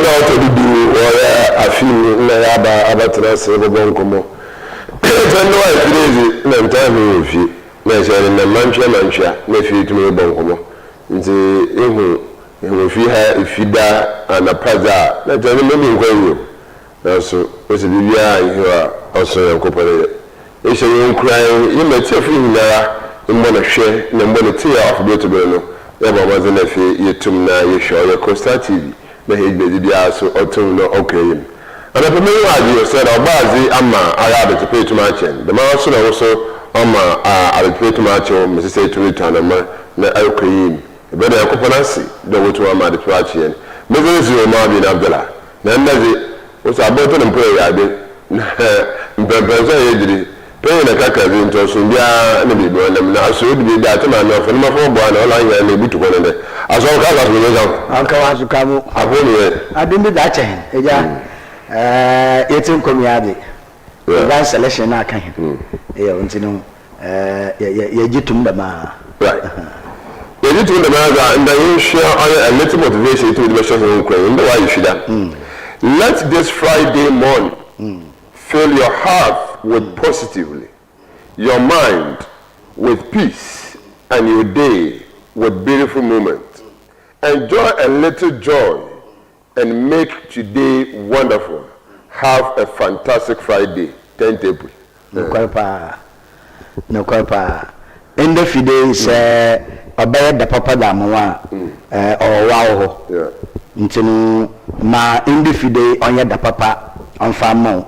da a ɔtɔ do du wɔ afe mu na yɛaba abɛtsena ase robɔbɔ nkɔmbɔ. Sɛ ndɛ ɔayɛ fie dɛ dze, nna nntaa nnhu wɔ fie. Na nhyɛ no ndɛ mantwea mantwea na afei etum robɔ nkɔmbɔ. Ntsi ehu hɛn wɔ fie ha Fida anapa dze a, na kyerɛ dɛ modi nkwa yie o. Naaso ose biribiara nnyi hɔ a ɔsor Nyankopɔn yɛ. Ehyɛ hɛn nkuran, yɛma etsiefo nyinara mbɔ no hwɛ na mbɔ no tsie a ɔfa ber to ber no, yɛbɔ mbɔdzen na afei yetum na yehwɛ ɔyɛ Coastal TV na hɛn dwumadzi biara so ɔtum na ɔkɔ enyim. Anapa m'enyiwa agye osiandɛ Ɔbɔadze ama ara adetsepa etum akyɛ hɛn, dɛmara so na wo so ɔma adetsepa etum akyɛ wo ma sesei etum etu anamɔn na erokɔ enyim. Yɛbɛda Nyankopɔn ase dɛ obotum ama adetsepa akye hɛn. Me dzin dze Omar bin Abdullah, na ndɛ dze, wose abɔntsen mpo yɛ yarde, na mpɛnpɛnso a yɛdzi Panyin na kakra dze, ntɔnson biara na beebi ɔnam, na aso odu beebi a atsɛm ano afɔ no mafo ɔboa na ɔla ahia na ebutu hɔ no dɛ, aso ɔnka aso asomdwee nka ho? Ɔnka w'aso ka mo. Afo no yɛ. Adom bi dze akyɛ hɛn, Egya, eh, yɛtse nkɔm yi ara dze, divine selection no aka hɛn, eyew, ntsi no, eh, yɛ, yɛ, yɛgye to mu dɛm ara. Right. Yɛgye to mu dɛm ara dze a, ndɛ yɛnhwɛ ɔyɛ a little motivation yetumi dze bɛhyɛ hɛnho nkuran, ndɛ wɔayɛ Fida. Let this Friday morning Fill your heart with positively, your mind with peace and your day with beautiful moments. Enjoy a little joy and make today wonderful. Have a fantastic Friday, 10th April. Nokwar paa, nokwar paa. Ndɛ fide yi sɛ ɔbɛyɛ da papa dze ama wo a, ɔwɔ wo hɔ. Ntsi no, ma ndɛ fide yi ɔnyɛ da papa ɔmfa mma wo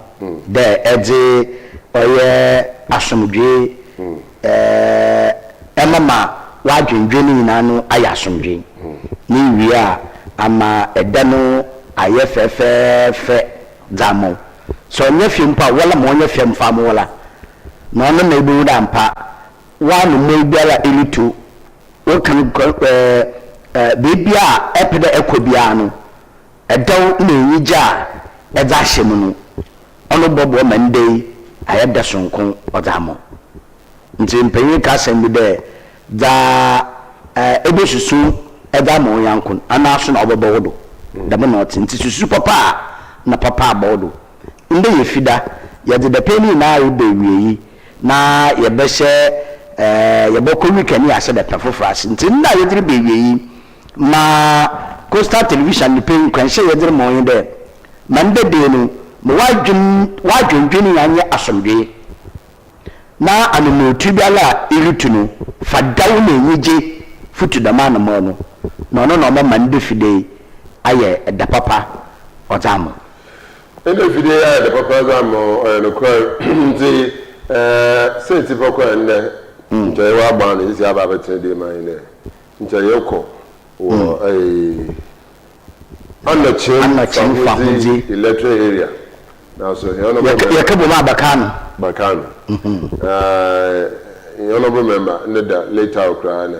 dɛ edze ɔyɛ asomdwee mama w'adwendwen no nyina no ayɛ asomdwee. Na iwie a, ama da no ayɛ fɛfɛɛfɛ dze ama wo. Sɛ ɔnnyɛ fɛ mpo a, woara ma ɔnyɛ fɛ mfa mma woara. Na ɔno na ibohu dɛ ampa, w'anomaa biara a erutu, wo kan ɛɛ beebi a epɛ dɛ ekɔ biara no, dɛw na enyigye a edze ahyɛ mu no, ɔno bɔboa ma ndɛ yi ayɛ da soronko ɔdze ama wo. Ntsi mpanyin ka asɛm bi dɛ, Dza ebosusu dze ama wo nyɛnko no, ana so na ɔbɔbɔ wo do? Dɛm na ɔtse. Ntsi susu papa a, na papa abɔ wo do. Ndɛ yɛ Fida, yɛdze dapɛn yi nyina reba ewiei na yɛbɛhyɛ yɛbɔkɔ weekend na yɛahyɛ dapɛn fofor ase. Ntsi ndɛ a yɛdze reba ewiei yi, ma Coastal Television ne pɛ nkuranhyɛ a yɛdze rema wo nye dɛ, ma ndɛ da yi no, ma w'adwen w'adwendwen nyina nyɛ asomdwee. Na anomontu biara a irutu no, fa dɛw na enyigye futu dɛm anamɔn no, na ɔno na ɔbɛma ndɛ fide yi ayɛ da papa ɔdze ama wo. Ndɛ fide yi ayɛ da papa dze ama wo, ɔyɛ nokwar. Ntsi, siantsir pɔ koraa ndɛ nkyɛ yɛwɔ aban no sisi aba abɛtsena dee ma hɛn dɛ nkyɛ yɛkɔ wɔ Anɔkye Fahodzi Electoral Area. Naaso hɛn honourable member. Yɛka bɔ mu a bɛkaa no. Bɛkaa no. Hɛn honourable member ne da later koraa na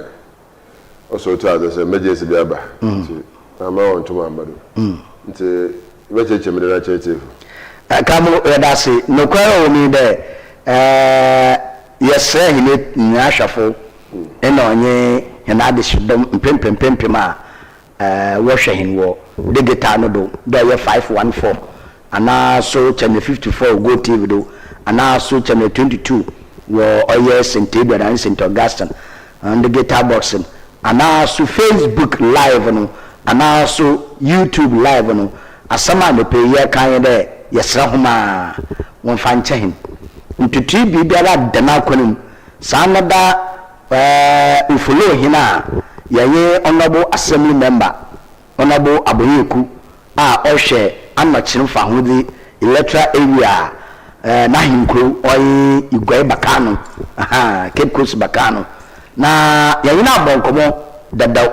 ɔsɔr tuu adze sɛ emergency bi aba ntsi amma ɔnntum ammba do. Ntsi ebɛkyerɛkyerɛ mu dɛn akyerɛ etsiefo? Ka mo, yɛda ase. Nokwar a ɔwɔ mu nye dɛ, yɛserɛ hɛn nyina ahwɛfo na ɔnye hɛn adehyedɔm mpempem mpempem a wɔhwɛ hɛn wɔ digital no do, dɛ ɔyɛ 514 anaa so channel 54 wɔ GOtv do, anaa so channel 22 wɔ ɔyɛ Saint Edward anaa Saint Augustine hɔn digital box no, anaa so Facebook live no, anaa so YouTube live no, asɛm a mepɛ yi yɛreka nye dɛ yɛserɛ hom a wɔmfa nkyɛ hɛn. Ntotoe biribiara da n'akwan mu, saa na da Ufolo hɛn a yɛnye Honourable Assembly Member, Honourable Aboyeku a ɔhwɛ Anɔkyer Fahodzi Electoral Area a n'ahenkurow ɔye Iguae Bakano, ahaa, Cape Coast Bakano, na yɛnye no abɔ nkɔmbɔ dadaw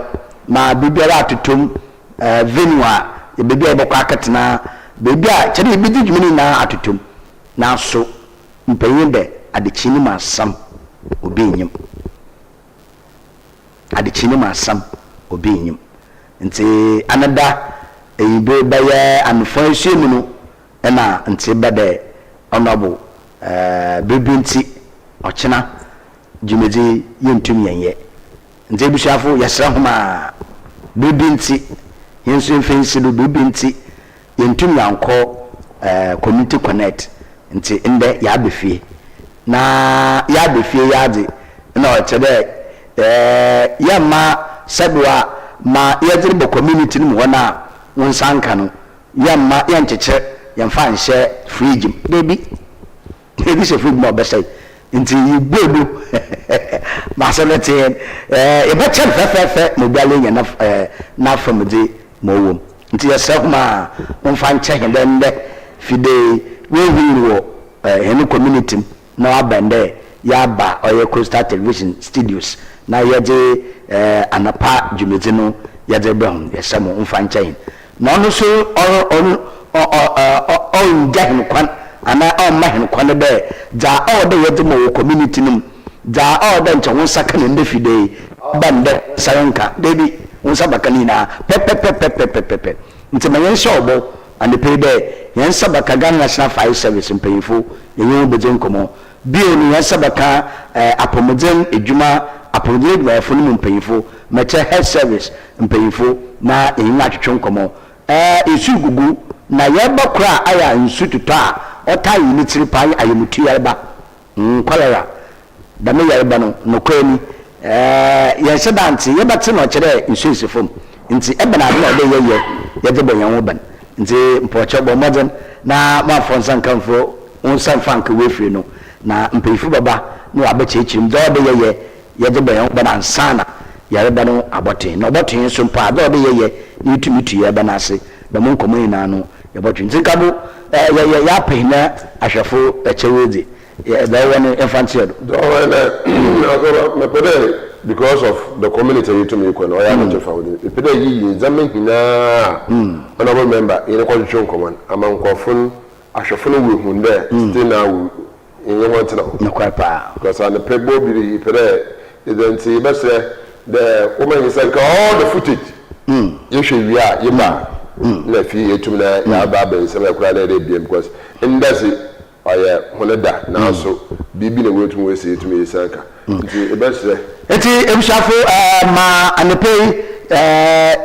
ma biribiara atotɔ mu, venue a beebi a yɛbɔkɔ akɛtsena, beebi a kyerɛ dɛ yebedzi dwuma no nyina atotɔ mu, naaso Mpanyin dɛ adekyee no mu asɛm obi nnyim. Adekyee no mu asɛm obi nnyim. Ntsi anada ewimbir bɛyɛ anofua esuo mu no nna ntsee ba dɛ Honourable ber bi ntsi ɔkyena dwumadzi yi yenntum yɛnnyɛ. Ntsi ebusuafo yɛserɛ hom a, ber bi ntsi hɛn so yɛmfa nsi do, biribi ntsi. Yenntum yɛannkɔ Community Connect ntsi ndɛ yɛaba fie. Na yɛaba fie yi ara dze, nna ɔkyerɛ dɛ yɛmma sɛdoa ma yɛdze robɔ community no mu hɔn a wo nsa nnka no, yɛmma yɛnnkyekyer yɛmmfa nnhyɛ fridge mu. Dabi, yɛdze hyɛ fridge mu a ɔbɛsɛe. Ntsi yebue do ma asɛm no tse hɛn. Yɛbɛkyɛ no fɛfɛɛfɛ ma obiara enya n'afamdze ma ɔwɔ mu. Ntsi yɛserɛ hom a momfa nkyɛ hɛn dɛ ndɛ fide yi woehu no wɔ hɛn community mu na ɔabɛn dɛ yɛaba ɔyɛ Coastal Television studios na yɛdze anapa dwumadzi no yɛdze rebrɛ hom. Yɛserɛ mo mfa nkyɛ hɛn. Na ɔno so ɔnngya hɛn kwan anaa ɔmma hɛn kwan dɛ dza ɔwɔ dɛ yɛdze ma wɔ community no mu, dza ɔwɔ dɛ nkyɛ wo nsa ka no ndɛ fide yi, ɔba ndɛ wo nsa rennka. Dabi, wo nsa bɛka ne nyina pɛpɛpɛpɛpɛpɛpɛ. Ntsi ma yɛnhyɛ ɔbɔ anapa yi dɛ hɛn nsa bɛka Ghana National Fire Service mpanyimfo, yɛnye hɔn bedzi nkɔmbɔ. Bio no, hɛn nsa bɛka apɔwmudzen edwuma, apɔwmudzen edwumayɛfo no mu mpanyimfo, mɛkyerɛ Health Service mpanyimfo na yɛnye hɔn atwetwe nkɔmbɔ. Nsu rugugu, na yarba kor a ayɛ a nsu totɔ a ɔtaa yi ne tsir paa nye ayamutu yarba. Cholera, dɛm yarba no, nokwar ni, yɛnnhyɛ da nntse, yɛbɛtse na ɔkyerɛ dɛ nsu esi famu. Ntsi ebɛnadze na ɔwɔ dɛ yɛyɛ yɛdze bɔ hɛnho ban? Ntsi mpɔkyɛw bɔ mbɔdzen na moammfa wo nsa nnka mfir wo nsa mmfa nnka w'efir no, na mpanyimfo bɛba na wɔabɛkyerɛkyerɛ mu dza ɔwɔ dɛ yɛyɛ yɛdze bɔ hɛnho ban ansaana yarba no abɔto hɛn, na ɔbɔto hɛn so mpo a, adze a ɔwɔ dɛ yɛyɛ na yetum tu yarba no ase, dɛm nkɔmbɔ nyina no yɛbɔtwe. Ntsi nkabo, yɛ yɛapɛ hɛn ahwɛfo kyɛw edzi, dza ɔwɔ no yɛmfa nkyerɛ do. Dza ɔwɔ no asɔr mepɛ dɛ because of the community a yetum yekɔ no ɔyɛ anɔkye fa ho dze, mepɛ dɛ yeyi ndzɛmba nyina a honourable member yɛnye kɔtwetwe nkɔmbɔ no ama nkorɔfo no ahwɛfo no woehu dɛ still now we Enye hɔn tsena hɔ. Nokwar paa. Because anapa bɔ biri epɛ dɛ edze ntsi yɛbɛserɛ dɛ wɔma hɛn nsa nka all the footage yɛhwɛ wie a yɛba a nna afei yeetum na yɛaba aba nsɛm a koraa na yɛdɛ ebien because ndɛ dze ɔyɛ hɔn da naaso biribi na woetum woesi yetum yesian ka ntsi yɛbɛserɛ. Ntsi ebusuafo ma anapa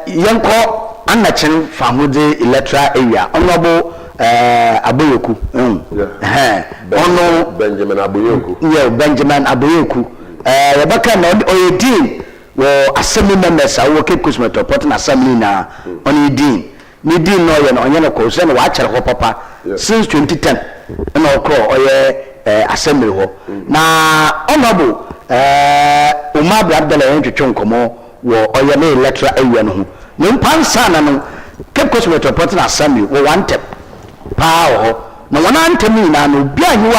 yi yɛnkɔ Anakyen Fahodze Electoral Area Honourable Aboyeku, ehu, ɛhɛn, ɔno. Benjamin Aboyeku. Yeah, Benjamin Aboyeku. Yɛbɛka no, ɔyɛ dean wɔ Assembly members a wɔwɔ Cape Coast Metropolitan Assembly nyinaa, ɔno yɛ dean. Ne dean na ɔyɛ no, ɔnyɛ no kor, osiandɛ ɔakyɛr hɔ papa, since 2010 na ɔkɔr ɔyɛ Assembly hɔ. Na Honourable Umar Abdallah yɛnye no twetwe nkɔmbɔ wɔ ɔyɛ ne electoral area no ho. Na mpo ansaana no, Cape Coast Metropolitan Assembly wɔwɔ antɛm paa wɔ hɔ, na hɔn antɛm no nyina no, obiara nnyi hɔ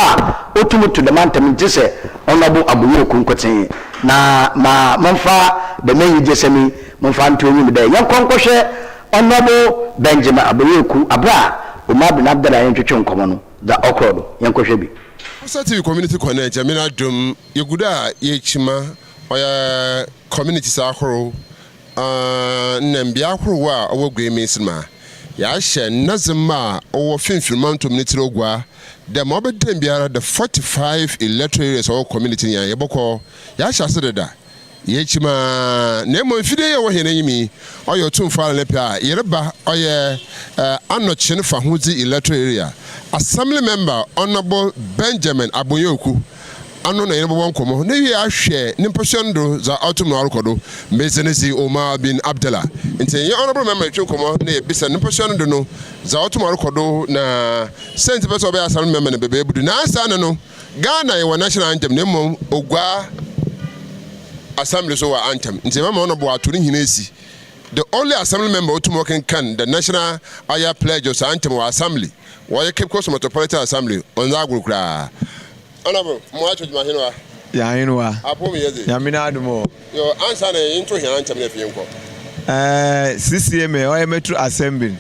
a otum to dɛm antɛm no gyesɛ Honourable Aboyeku nkotsee. Na ma momfa dɛm enyigyesɛm yi momfa nto enyim dɛ yɛnkɔ nkɔhwɛ Honourable Benjamin Aboyeku aber a Umar bin Abdallah nye no twetwe nkɔmbɔ no, dza ɔkɔr do. Yɛnkɔhwɛ bi. Hausa TV Community Connect, Nyame n'adom, yegu do a yerekyima ɔyɛ communities ahorow na mbea ahorow a ɔwɔ Guei Mansin mu a, yɛahyɛ ndadze a ɔwɔ Finimfin Mantɔm ne tsir Oguaa dɛ ma ɔbɛdan biara the 45 electoral areas a ɔwɔ community no nyinaa yɛbɔkɔ. Yɛahyɛ ase deda, yeekyim ara na mbom mfidie yi a ɔwɔ hɛn enyim yi ɔyɛ Otumfo ara ne pɛ a yereba ɔyɛ Anɔkyen Fahodzi electoral area Assembly member Honourable Benjamin Abonyoku Ano na yɛrobɔbɔ nkɔmbɔ na ewie ahwɛ ne mpasua no do dza ɔtum na ɔrokɔ do. Medze no dzi Omar bin Abdallah. Ntsi yɛnye Honourable Member retwe nkɔmbɔ na yebisa no mpasua no do no dza ɔtum ɔrokɔ do na siantsir pɛ sɛ ɔbɛyɛ Assembly Member no bebeebudu. Na ansaana no, Ghana yɛwɔ National Anthem na mbom Oguaa Assembly so wɔ Anthem. Ntsi yɛbɛma Honourable ato ne hɛn esi. The only Assembly Member a otum ɔkenkan the National Aya Pledge ɔsɛ Anthem wɔ Assembly, wɔyɛ Cape Coast Metropolitan Assembly, ɔnndze agor koraa. Honourable, mo ato dwuma henoa? Yɛ ahenoa. Apom yɛ dze. Nyame n'adom o. Yo, ansa na yɛnto hɛn antɛm na afei yɛnkɔ. Ɛɛ, CCM ɔyɛ Metro Assembly.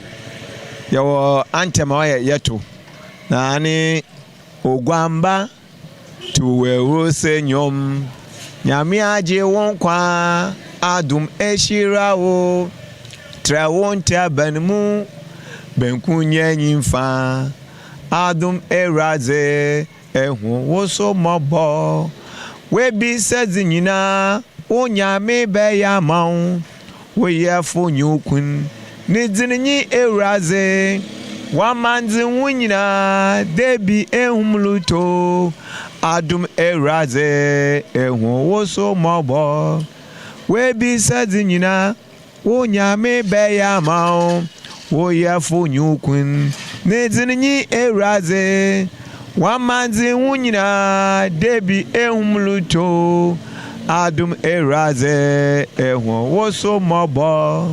Yɛwɔ antɛm a ɔyɛ yɛto. Na ne Oguamba to w'awurose nnwom. Nyame agye wo nkwa, adom ahyira wo. Trɛ wo ntaban mu, benku nyɛ nyimfa. Adom Ewuradze ehu wo so mbɔbɔ. W'ebisadze nyina wo Nyame bɛyɛ ama wo. Wo Yɛfo nye wo kun, ne dzin nye Ewuradze. W'amandze ho nyina dabi ehum luto Adom Ewuradze ehu wo so mɔbɔ W'ebisadze nyina Wo Nyame bɛyɛ ama wo, wo Yɛfo nye wo kun, Ne dzin nye Ewuradze. W'amandzehu nyina, dabi ehum ruto, Adom Ewuradze, ehu wo so mbɔbɔ.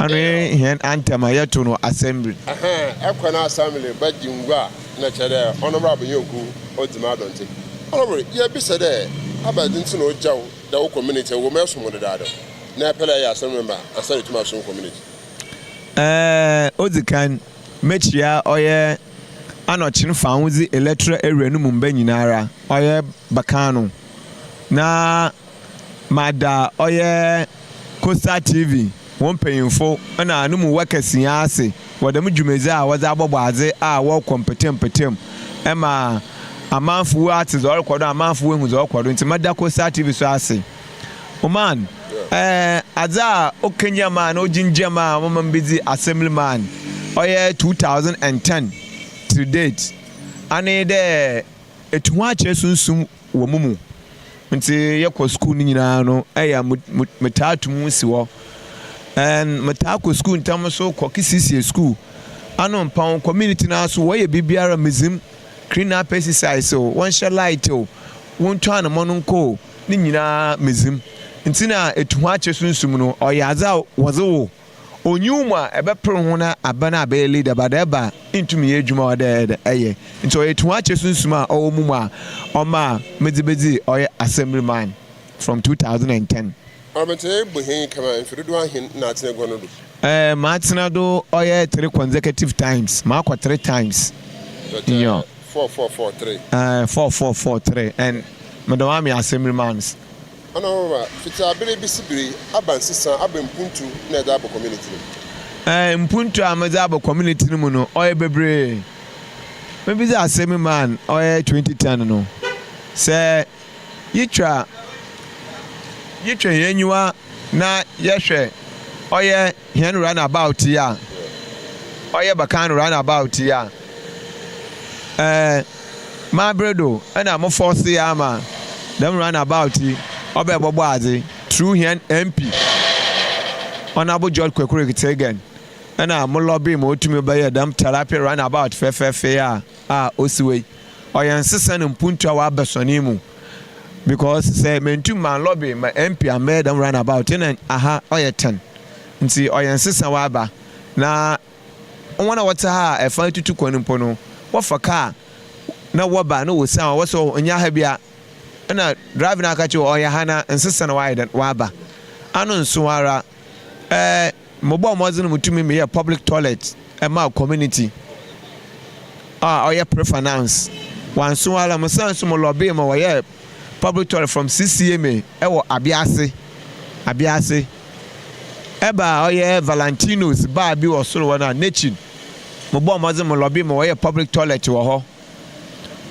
Ano nye hɛn anthem a yɛto no assembly. Ɛhɛn, ɛkɔ na assembly bɛgye ngua a, nna kyerɛ dɛ ɔno bra abɛnyɛnku odzi m'adɔntse. Honourable, yɛbisa dɛ, abɛdze ntsi na ogya wo dɛ wo community, ewɔ mu ɛsom wo dedaado? Na epɛ dɛ eyɛ asɛm member ansa na etum asom community. Ɛɛ, odzi kan, mekyia ɔyɛ Anɔkyen Fahodzi Electoral Area no mu mba nyinara, ɔyɛ Bakano, na mada ɔyɛ Coastal TV hɔn mpanyimfo na no mu workers nyinaa ase wɔ dɛm dwumadzi a wɔdze abɔbɔ adze a wɔkɔ mpɛtsɛm mpɛtsɛm ma amanfo wɔatse dza ɔrokɔ do, amanfo woehu dza ɔrokɔ do, ntsi mɛda Coastal TV so ase. Oman, eh, adze a okenyan me a na ogyingyaa me a ɔma mibedzi Assemblyman, ɔyɛ 2010 till date, ano nye dɛ etuhoakyerɛ sunsum wɔ mo mu. Ntsi yɛkɔ skuul no nyina no, ɛyɛ a metaa tu moho si hɔ. And metaa kɔ skuul ntsɛm so kɔ kesiesie skuul. Ano mmpa ho, community no ara so wɔyɛ biribiara a medzi mu, clean up exercise o, wɔnhyɛ light o, wontu anamɔn nkɔ o, ne nyina medzi mu. Ntsi na etuhoakyɛ sunsum no, ɔyɛ adze a wɔdze wo. Onnyi wo mu a, ebɛper ho na aba na abɛyɛ leader, but ɛba a, inntum nnyɛ edwuma a ɔwɔ dɛ eyɛ dɛ eyɛ. Ntsi ɔyɛ etuhoakyɛ sunsum a ɔwɔ mo mu a ɔmaa medze bedzii ɔyɛ assemblyman from 2010. Ɔbɛntsɛ ebu hɛn yi kama mfe dodow ahen na atsena egua no do? Eh, matsena do ɔyɛ three consecutive times, makɔ three times. Nyew. 4443. Eh, 4443 and meda Maame Assembly man. Ɔno ma fitsi aber besi ber yi, aba nsesa, aba mpontu na edze aba community no mu. Eh, mpontu a medze aba community no mu no, ɔyɛ beberee. Mebedzi Assembly man ɔyɛ 2010 no, sɛ yetwa yetwa hɛn enyiwa na yɛhwɛ ɔyɛ hɛn run about yi a, ɔyɛ bakan run about yi a, eh, m'aber do na mo force yi ama dɛm run about yi ɔbɛ bɔbɔ adze through hɛn MP, Honourable George Kweku Ricketts-Hagan, na mo lobby ma otumi bɛyɛɛ dɛm therapy run about fɛfɛɛfɛ yi a a osi hɔ yi. Ɔyɛ nsesa na mpontu a ɔaba sɔnee mu because sɛ menntum mannlobby ma MP ammbɛyɛ dɛm run about yi nna aha ɔyɛ tan ntsi ɔyɛ nsesa ɔaba na hɔn a wɔtse ha a ɛfa etutu kwan mpo no wɔfa kaa na wɔba na wosian a wɔse oh nnyɛ aha bia nna driver no aka kyerɛ hɔn ɔyɛ ha na nsesa na ɔayɛ dɛn ɔaba ano nso ara ɛɛ. Mobɔɔ mbɔdzen mutumii meyɛɛ public toilet maa community a ɔyɛ pre-finance. Wɔannso ara, mesan so mo lɔbee ma wɔyɛɛ public toilet from CCMA wɔ Abease, Abease, ɛba a ɔyɛ Valentino's bar bi wɔ sor hɔ no a n'ekyir. Mobɔɔ mbɔdzen mo lɔbee ma wɔyɛɛ public toilet wɔ hɔ.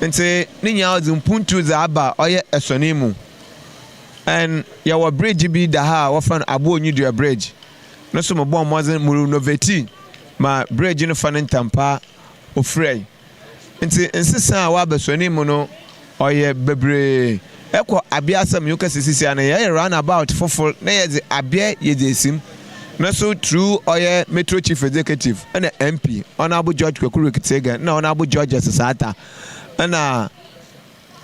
Ntsi ne nyinaa ɔdze mpontu dze aba ɔyɛ Ɛsɔne mu. And yɛwɔ bridge bi da ha a wɔfrɛ no Aboɔnyidua bridge. No so mobɔɔ mbɔdzen mo renovate ma bridge no fa no ntampa ofurae. Ntsi nsesa a wɔaba Suani mu no ɔyɛ beberee. Ekɔ Abia asɛm yi wokɛse sisi a no yɛyɛ round about fofor na yɛdze Abia yɛdze esi mu. No so through ɔyɛ Metro Chief Executive na MP Honourable George Kweku Ricketts-Hagan na Honourable George Sesata na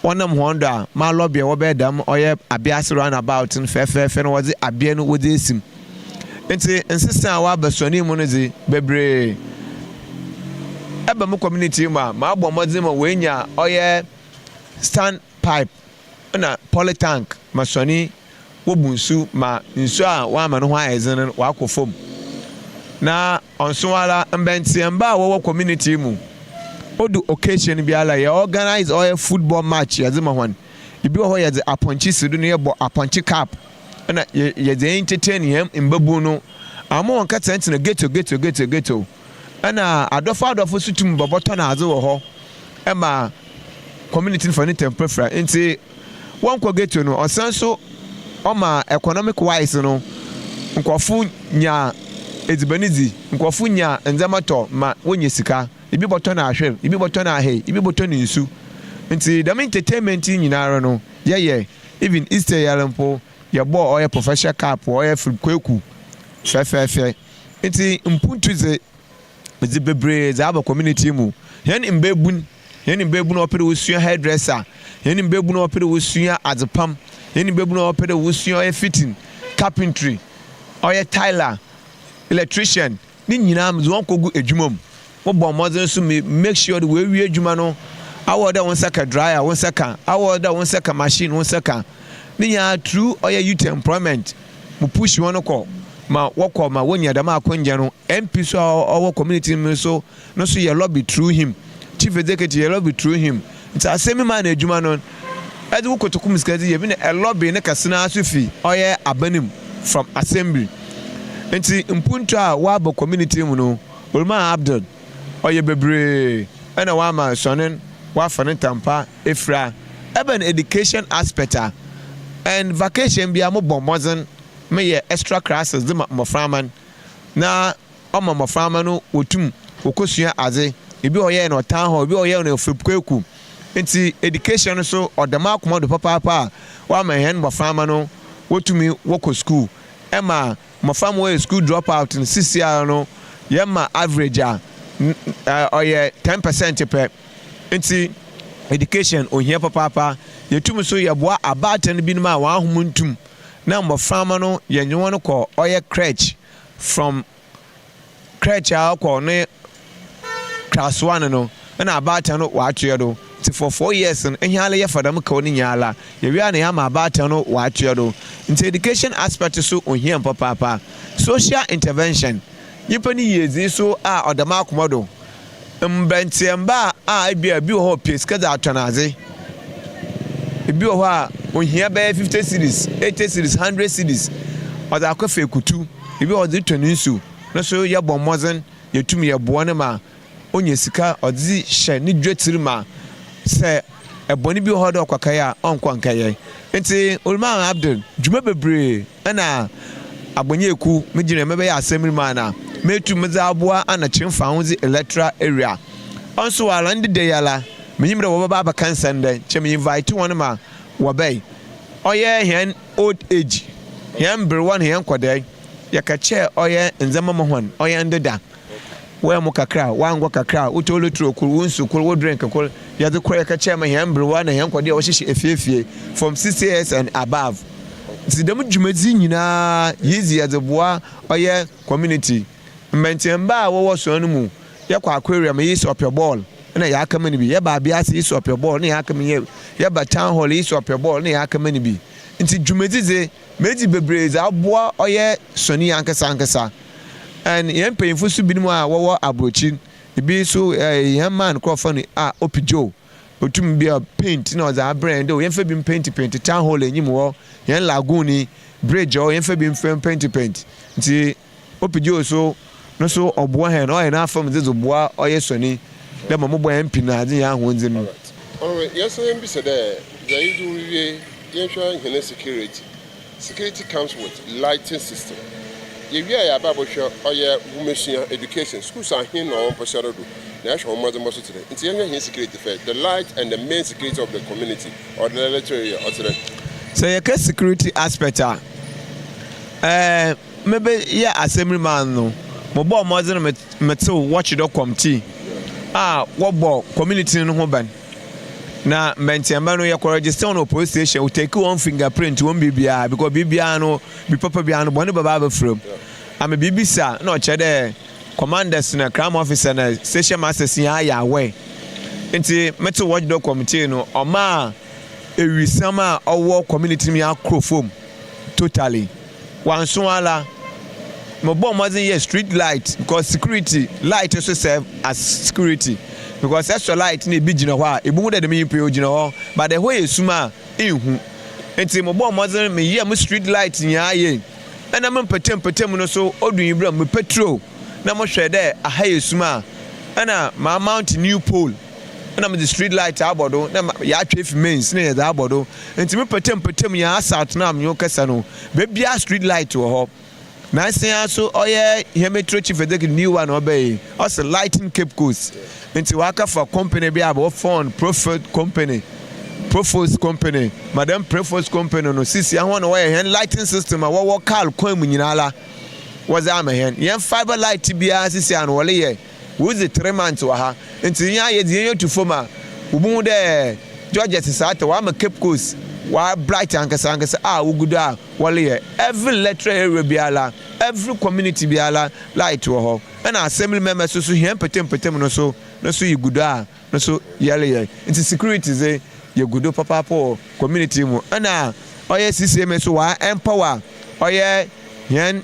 Wɔnam hɔn do a, ma lɔbe a wɔbɛyɛ dɛm ɔyɛ abea ase round about no fɛfɛɛfɛ na wɔdze abea no wɔdze esi mu. Ntsi nsesa a wɔaba suanee mu no dze, beberee. Eba mo community yi mu a, mabɔ mbɔdzen ma woenya ɔyɛ stand pipe na poly tank ma suanee wobu nsu ma nsu a wɔama no ho ayɛ dzen no ɔakɔ famu. Na ɔnnso ara, mbɛntseɛmba a wɔwɔ community yi mu, odu occasion biara yɛ organise ɔyɛ football match yɛdze ma hɔn. Bi wɔ hɔ yɛdze apɔnkye si do na yɛbɔ apɔnkye cup na yɛdze entertain hɛn mbabun no ama wɔnnkɛtsenatsena ghetto ghetto ghetto ghetto. Nna adɔfo adɔfo so tum bɔbɔtɔn adze wɔ hɔ ma community no fa ne ntampɛ fura. Ntsi wɔnnkɔ ghetto no, ɔsan so ɔma economic wise no nkorɔfo nya. Edziban dzi, nkorɔfo nya ndzɛmba tɔ ma wonya sika. Bi bɔtɔn ahwer, bi bɔtɔn ahɛn, bi bɔtɔn nsu. Ntsi dɛm entertainment yi nyinara no yɛyɛ. Even Easter yi ara mpo yɛbɔɔ ɔyɛ Professor Cup wɔ ɔyɛ Philip Kweku fɛfɛɛfɛ. Ntsi mpontu dze, medze beberee dze aba community yi mu. Hɛn mbaabun, hɛn mbaabun a wɔpɛ dɛ wosua hairdresser, hɛn mbaabun a wɔpɛ dɛ wosua adzepam, hɛn mbaabun a wɔpɛ dɛ wosua ɔyɛ fitting, carpentry, ɔyɛ tiler, electrician, Ne nyinaa medze hɔn kogu edwuma mu. Mobɔ mbɔdzen so me make sure dɛ woewie edwuma no, awɔ dɛ wo nsa ka dryer wo nsa ka, awɔ dɛ wo nsa ka machine wo nsa ka. Ne nyinaa through ɔyɛ youth employment, mo push hɔn kɔ ma wɔkɔ ma wonya dɛm akwangya no. MP so a ɔwɔ community no mu so no so yɛ lobby through him, chief executive yɛ lobby through him. Ntsi asɛm yi maa no edwuma no, edze wo kotoku mu sika dze yɛ bi na lobby ne kɛse no ara so fi ɔyɛ aban mu from assembly. Ntsi mpontu a ɔaba community mu no, Oluma Abdul ɔyɛ beberee na ɔama Suanen ɔafa ne ntampa efura. Ebɛn education aspect a, and vacation biara mobɔ mbɔdzen meyɛ extra classes dze ma mboframba no na ɔma mboframba no wotum wokosua adze. Bi a ɔyɛɛ no wɔ town hall, bi a ɔyɛɛ no wɔ Febkweku. Ntsi education no so ɔda m'akoma do papaapa a ɔama hɛn mboframba no wotumi wɔkɔ skuul. Ɛma mboframba wɔyɛ skuul drop out no seseiara no yɛma average a ɔyɛ 10% pɛ. Ntsi education ohia papaapa. Yetum so yɛboa abaatan binom a hɔn ahom nntum na mboframba no yɛnye hɔn kɔ ɔyɛ crèche from crèche a ɔkɔ ne class one no nna abaatan no ɔatoa do. Ntsi for 4 years no hɛn ara yɛfa dɛm kaw no nyinara. Yewie a na yɛama abaatan no ɔatoa do. Ntsi education aspect so ohia me papaapa. Social intervention, nyimpa ne yiedzi so a ɔda m'akoma do. Mberantsɛmba a ebia bi wɔ hɔ a ɔpɛ sika dze atɔn adze. Bi wɔ hɔ a ohia bɛyɛ 50 cedis, 80 cedis, 100 cedis ɔdze akɔfa ekutu. Bi wɔ hɔ a ɔdze tɔ no nsu. No so yɛbɔ mbɔdzen yetum yɛboa no ma onya sika ɔdze hyɛ ne dwatsir ma sɛ bɔn bi wɔ hɔ dɛ ɔkɔkɛyɛ a ɔnnkɔ nnkɛyɛ. Ntsi Ulman Abdul, dwuma beberee na Agbonyeku megyina mebɛyɛ asɛm mu ana metum medze aboa ana Kyeremfahodzi Electoral Area. Ɔnso ara ndɛ da yi ara minyim dɛ wɔbɛba abɛka nsɛm ndɛ nkyɛ me invite hɔn ma wɔbɛe. Ɔyɛ hɛn old age, hɛn mberwa na hɛn nkɔdaa yɛkɛkyɛɛ ɔyɛ ndzɛmba ma hɔn, ɔyɛ ndeda. Wɔyɛ mo kakra, w'angua kakra, wo tolotro kor, wo nsu kor, wo drink kor, yɛdze kor yɛkɛkyɛɛ ma hɛn mberwa na hɛn nkɔdaa a wɔhyehyɛ efiefie from 60 years and above. Ntsi dɛm dwumadzi yi nyina yedzi yɛdze boa ɔyɛ community. Mbantsiamba a wɔwɔ sɔn no mu, yɛkɔ aquarium iyi sɛ ɔpɛ bɔɔl na yɛakɛma no bi, yɛba abease iyi sɛ ɔpɛ bɔɔl na yɛakɛma no bi, yɛba town hall iyi sɛ ɔpɛ bɔɔl na yɛakɛma no bi. Ntsi dwumadzi dze, medzi beberee dze aboa ɔyɛ sɔn yi ankasa ankasa. And hɛn mpanyimfo so binom a wɔwɔ aborɔkyir, bi so hɛn man kor a wɔfrɛ no a Opi Joe, otum bi a paint na ɔdze abrɛ hɛn dɛ yɛmfa bi mpaint paint town hall enyim hɔ, hɛn lagoon yi, bridge hɔ yɛmfa bi mfa mpaint paint. Ntsi Opi Joe so no so ɔboa hɛn, ɔyɛ n'afamu dze dze boa ɔyɛ sɔn yi dɛ ma mobɔ hɛn pin na adze nyɛ ahoɔdzen no. Ɔno yɛsan yɛmbisa dɛ dza yɛdze rewie yɛnhwɛ hɛn security. Security comes with lighting system. Yɛwie a yɛaba abɔhwɛ ɔyɛ nwomasua, education, schools ahen na ɔwɔ mpɔhyɛrɛ do na yɛahwɛ hɔn mbɔdzembɔ so tse dɛn. Ntsi yɛnhwɛ hɛn security first, the light and the main security of the community or the electoral area ɔtse dɛn. Sɛ yɛka security aspect a, ɛɛ mebɛyɛ assembly man no, mobɔɔ mbɔdzen metsew watchdog committee a wɔbɔ community no ho ban. Na mbɛntsɛmba no yɛkɔ register hɔn wɔ police station, wo take hɔn fingerprint, hɔn biribiara because biribiara no, bi papa biara no bɔn bɛba abɛfora mu. Ama biribi si a, nna ɔkyerɛ dɛ commanders na crime officer na station masters nyinaa yɛ aware. Ntsi metsew watchdog committee no, ɔmaa ewisiam a ɔwɔ community no mu nyinaa kor famu totally. Wɔannso ara, mobɔɔ mbɔdzen yɛɛ street light because security, light so serve as security because ɛsɔ light na bi gyina hɔ a, ibohu dɛ dɛm nyimpa yi ogyina hɔ but hɔ yɛ sum a innhu. Ntsi mobɔɔ mbɔdzen meyɛɛ mo street light nyinaa yie. Nna mo mpɛtɛmpɛtɛmu no so odu ewimbir a mepɛtrew na mohwɛ dɛ aha yɛ sum a, nna ma mount new pole na medze street light abɔ do na yɛatwe efi mains na yɛdze abɔ do. Ntsi me pɛtɛmpɛtɛmu nyinaa asat no a menye wo kasa no, beebiara street light wɔ hɔ. Nansa yi ara so ɔyɛ hɛn Metro Chief Executive new one a ɔbae yi, ɔse Lighting Cape Coast. Ntsi ɔakɛfa company bi a wɔfɔn Profit Company, Profos Company, ma dɛm Prefos Company no sisi hɔn na wɔyɛ hɛn lighting system a wɔwɔ kaar kwan mu nyinara wɔdze ama hɛn. Hɛn fibre light biara sisi a no wɔreyɛ, wodzi 3 months wɔ ha. Ntsi hɛn a yɛdze hɛn tu famu a, wobohu dɛ Georgette Sarter ɔama Cape Coast wɔa bright ankasa ankasa a wogu do a wɔreyɛ. Every electoral area biara, every community biara light wɔ hɔ. Ɛna assembly members so hɛn mpɛtɛmpɛtɛm no so yɛ gu do a no so yɛreyɛ. Nti security dze yɛgu do papaapa wɔ community mu. Ɛna ɔyɛ CCMA so waa empower ɔyɛ hɛn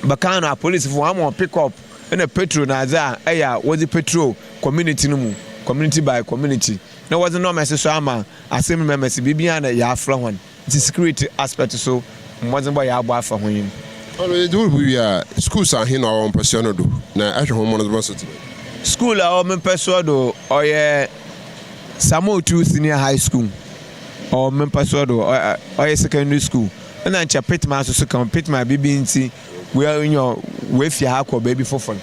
bɛka no apolisifo wɔn ama wɔn pick up ɛna petrol na adze a ɛyɛ a wɔdze petrol community no mu, community by community, na wɔdze nɔɔma so ama assembly members biribiara na yɛafrɛ hɔn. Nti security aspect so mmɔdzen bɔ yɛabɔ afa ho yi. Ɔno yɛdze wo wie a, schools ahe na ɔwɔ mpɛsoa no do na ɛhwɛ ho mmɔno so tena? School a ɔwɔ me mpɛsoa do ɔyɛ Samotu Senior High School. Ɔwɔ me mpɛsoa do, ɔyɛ secondary school. Ɛna nkyɛ Pitman nso so ka ho. Pitman bibi nti wɔnyɛ wɔafi ha kɔ baabi foforɔ.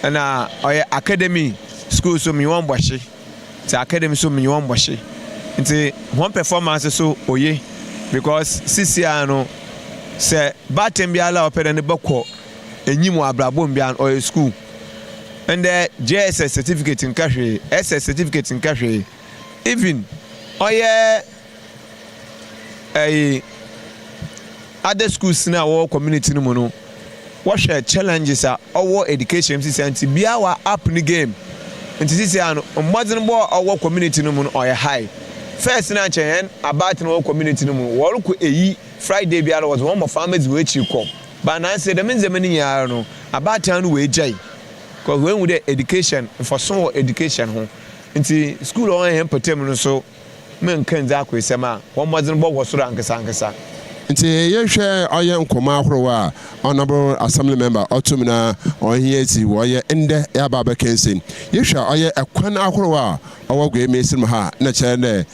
Ɛna ɔyɛ academy school so menye wɔn bɔhye. Nti academy so menye wɔn bɔhye. Nti wɔn performance so oye because sisi a no sɛ baatan biara a ɔpɛ dɛ ne bɛkɔ enyim wɔ abrabɔ mu biara no ɔyɛ school. Ndɛ JSS certificate nka hwee, SS certificate nka hwee. Even ɔyɛ ɛyi other schools na wɔwɔ community no mu no, wɔhwɛ challenges a ɔwɔ education mu sisi a, nti biara wa up ne game. Nti sisi a no mmɔdzen bɔ a ɔwɔ community no mu no ɔyɛ high. First na nkyɛn hɛn abaatan wɔ community no mu wɔrekɔ eyi Friday biara wɔdze wɔn mmɔframma dzi wɔn ekyir kɔ. Ba nansi dɛm ndzɛmba no nyinaa no abaatan no wɔagyae because wɔehu dɛ education mfaso wɔ education ho. Nti school a ɔwɔ hɛn mpɔtam no nso menka ndzi akoesɛm a wɔn mmɔdzen bɔ wɔ soro ankasa ankasa. Nti yɛhwɛ ɔyɛ nkɔmmɔ ahorow a honourable assembly member ɔtum na ɔhia ti wɔyɛ ndɛ yɛaba abɛka nsɛm. Yɛhwɛ a ɔyɛ ɛkwan ahorow a ɔwɔ Gwe Mesin ha na kyerɛ dɛ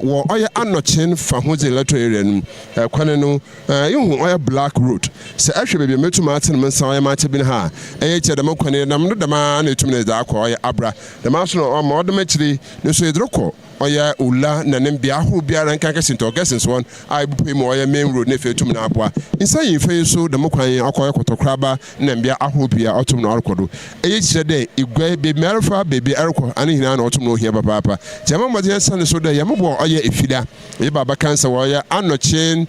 wɔ ɔyɛ anɔkyen fa ho dze electoral area no ɛkwan no ihu ɔyɛ black road. Sɛ ɛhwɛ baabi a mɛtum atene me nsa ɔyɛ makyɛ bi no ha a ɛyɛ kyerɛ dɛm kwan yi nam no dɛm ara na ɛtum ne dze akɔ ɔyɛ abra dɛm aso no ɔma ɔdɛm akyiri no so yɛdze rekɔ ɔyɛ Ula na ne mbea ahorow biara nkanka St Augustine's wɔn a ebupue mu ɔyɛ main road na afei etum na aboa nsa yi mfe yi so dɛm kwan yi ɔkɔ ɔyɛ kɔtɔkoraba na mbea ahorow pii a ɔtum na ɔrekɔ do. Ɛyɛ kyerɛ dɛ igua beebi ɛrefa beebi ɛrekɔ ane nyinaa na ɔtum na ohia papaapa. Nti ɛma mmɔden ɛsane so dɛ yɛmobɔ ɔyɛ efida yɛba abɛka sɛ wɔyɛ anɔkyen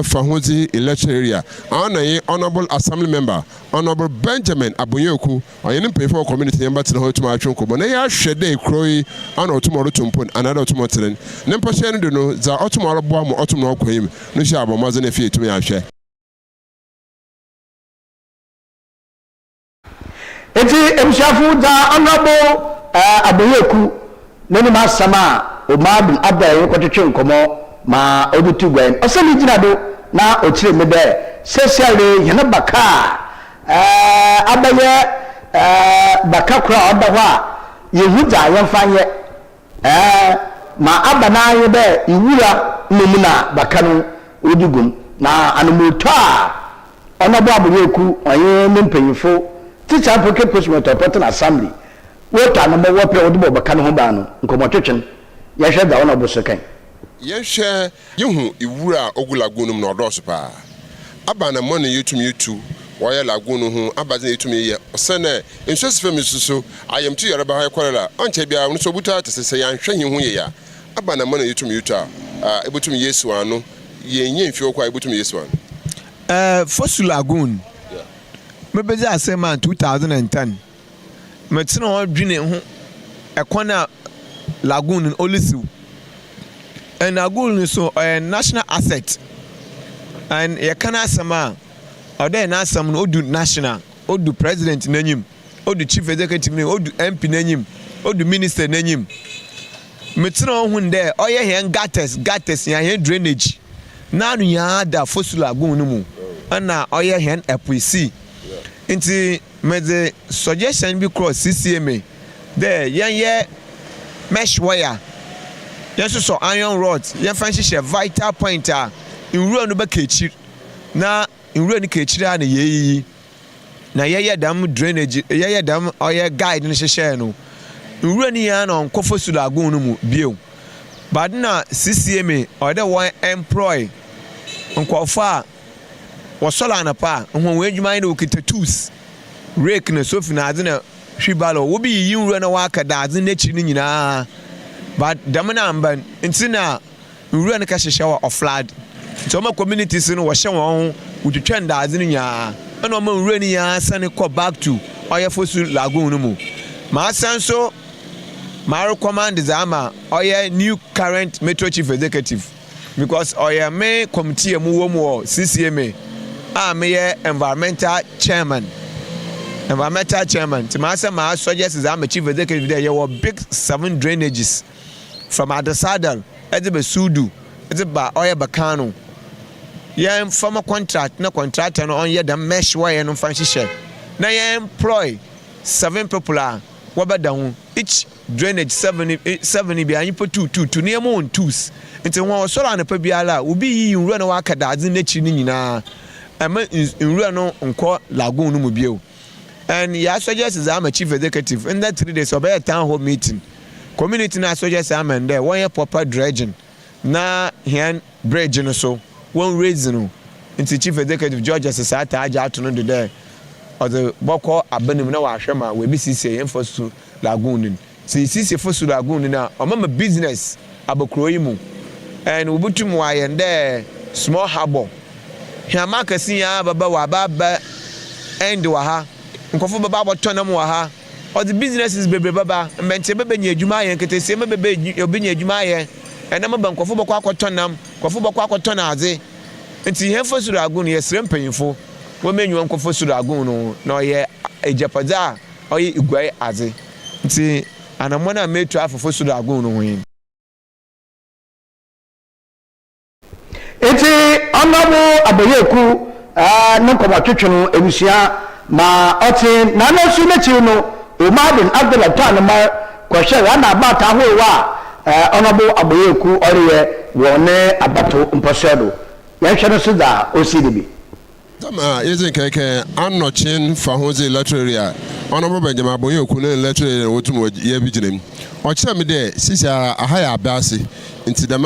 fahodzi electoral area ɔna yi honourable assembly member Honourable Benjamin Abonyeoku ɔyɛ ne mpanyinfo wɔ community yɛn bɛtena hɔ etum atwe nkɔmmɔ na yɛahwɛ dɛ kuro yi ana ɔtum ɔreto mpon anaadɛ ɔtum ɔtene ne mpɔhyɛ no do no dza ɔtum ɔreboa ma ɔtum na ɔkɔ enyim no hyɛ abɔ mmɔdzen efi etum yɛahwɛ. Nti ebusuafo, dza Honourable Aboyeku n'anim asɛm a Omar bin Abdallah kɔtwetwe nkɔmmɔ ma ɔdze to gua yi, ɔsɛ ne gyina do na ɔkyerɛ mu dɛ sɛsiare hɛn baka a abɛyɛ baka kor a ɔda hɔ a yehu dza yɛmfa nyɛ ma aba no ara nye dɛ nwura mbom na baka no wɔdze gu mu. Na anomotu a Honourable Aboyeku ɔnye ne mpanyimfo tsitsir mpo Cape Coast Metropolitan Assembly wotu anamɔ wɔpɛ wɔdze bɔ baka no ho ban no nkɔmbɔtwetwe no, yɛhwɛ dza Honourable so kãe. Yɛhwɛ yehu ewura a ogu lagoon no mu na ɔdɔɔso paa. Aba na mɔne yetum yetu wɔyɛ lagoon no ho abadze na yetum yeyɛ osiandɛ nsu esi famu so so ayamtu yarba ɔyɛ cholera ɔnnkyɛr biara no so obutu atse sɛ yɛannhwɛ hɛnho yie a. Aba na mɔne yetum yetu a ebotum yesiw ano yɛnnyɛ mfe hɔ koraa yebotum yesiw ano. Fosu Lagoon, mebedzi asɛm a 2010, metsena hɔ dwenee ho kwan a lagoon no orisiw. And lagoon no so ɔyɛ national asset and yɛka n'asɛm a, ɔwɔ dɛ n'asɛm no odu national, odu president n'enyim, odu chief executive n'enyim, odu MP n'enyim, odu minister n'enyim. Metsena hɔ hun dɛ ɔyɛ hɛn gutters, gutters nyinaa, hɛn drainage n'ano nyinaa da Fosu Lagoon no mu na ɔyɛ hɛn ɛpo sea. Ntsi medze suggestion bi kɔɔ CCMA dɛ yɛnyɛ mesh wire, yɛnsosɔ iron rods, yɛmfa nhyehyɛ vital point a nwura no bɛka ekyir na. Nwura no ka ekyir ara na yeeyiyi na yɛyɛ dɛm drainage, yɛyɛ dɛm ɔyɛ guide no hyehyɛɛ no, nwura no nyinaa na ɔnnkɔ Fosu Lagoon no mu bio. But nna CCMA ɔyɛ dɛ wɔ employ nkorɔfo a wɔsɔr anapa a hɔn edwuma nye dɛ wokitsa tools, rake na sofi na adze na wheelbarrow, wobeyiyi nwura na wɔaka daadze n'ekyir no nyinaa. But dɛm no ammba ntsi na nwura no kɛhyehyɛ hɔ ɔflood ntsi ɔma communities no wɔhyɛ hɔn ho wotwitwa ndaadze no nyinaa nna ɔma nwura no nyinaa san kɔ back to ɔyɛ Fosu lagoon no mu. Masan so marecommand dze ama ɔyɛ new current Metro Chief Executive because ɔyɛ me committee a mowɔ mu wɔ CCMA a meyɛ environmental chairman environmental chairman ntsi masan ma suggest dze ama Chief Executive dɛ yɛwɔ big seven drainages from Adisadel dze ba Suudu dze ba ɔyɛ Bakano. Yɛmfa ma contract na contractor no ɔnyɛ dɛm mesh wire no mfa nhyehyɛ na yɛn employ seven people a wɔbɛda ho each drainage seven seven biara nyimpa two two two na yɛma wɔn tools nti hɔn wɔsɔr anapa biara a obi yiyi nwura na wɔaka dadze n'ekyir no nyinaa ɛma nwura no nkɔ lagoon no mu bio. And yɛ suggest dze ama chief executive ndɛ 3 days ɔbɛyɛ town hall meeting, community no suggest ama ndɛ wɔnyɛ proper dredging na hɛn bridge no so wɔn raise no. Nti Chief Executive George saa taa agye ato no do dɛ ɔdze bɔkɔ aba no mu na wahwɛ ma wɔebi siesie yɛn Fosu Lagoon no. Sɛ yɛsiesie Fosu Lagoon no a, ɔmama business aba kuro yi mu and wobutum wɔayɛ dɛ small harbour. Hwɛama akɛse nyinaa bɛba wɔ aba aba end wɔ ha, nkɔfo bɛba abɔtɔ nam wɔ ha, ɔdze businesses bebree bɛba, mbɛnkyɛn bɛbɛnya adwuma ayɛ, nketesie bɛbɛ obi nya adwuma ayɛ, ɛnam ba nkɔfo bɔkɔ akɔtɔ nam, nkɔfo bɔkɔ akɔtɔ n'adze. Nti yɛn Fosu Lagoon, yɛsrɛ mpanyinfo wɔn enyiwa nkɔ Fosu Lagoon no na ɔyɛ agyapadze a ɔyɛ iguae adze. Nti anammɔn a metu afa Fosu Lagoon no ho yi. Nti Honourable Aboyeku ne nkɔmɔtwetwe no, ebusua ma ɔte n'ano so n'akyiri no, Umar bin Abdullah tɔ anoma kɔhwɛ rana abata ahorow a Honourable Aboyeku ɔreyɛ wɔ ne abato mpɔsua do. Yɛnhwɛ no so dza osi no bi. Dama yɛdze nkɛkɛ Anɔkyen fa ho dze electoral area, Honourable Benjamin Aboyeku ne electoral area na wotum yɛ bi gyina mu. Ɔkyerɛ me dɛ sisi ara aha yɛ abease nti dɛm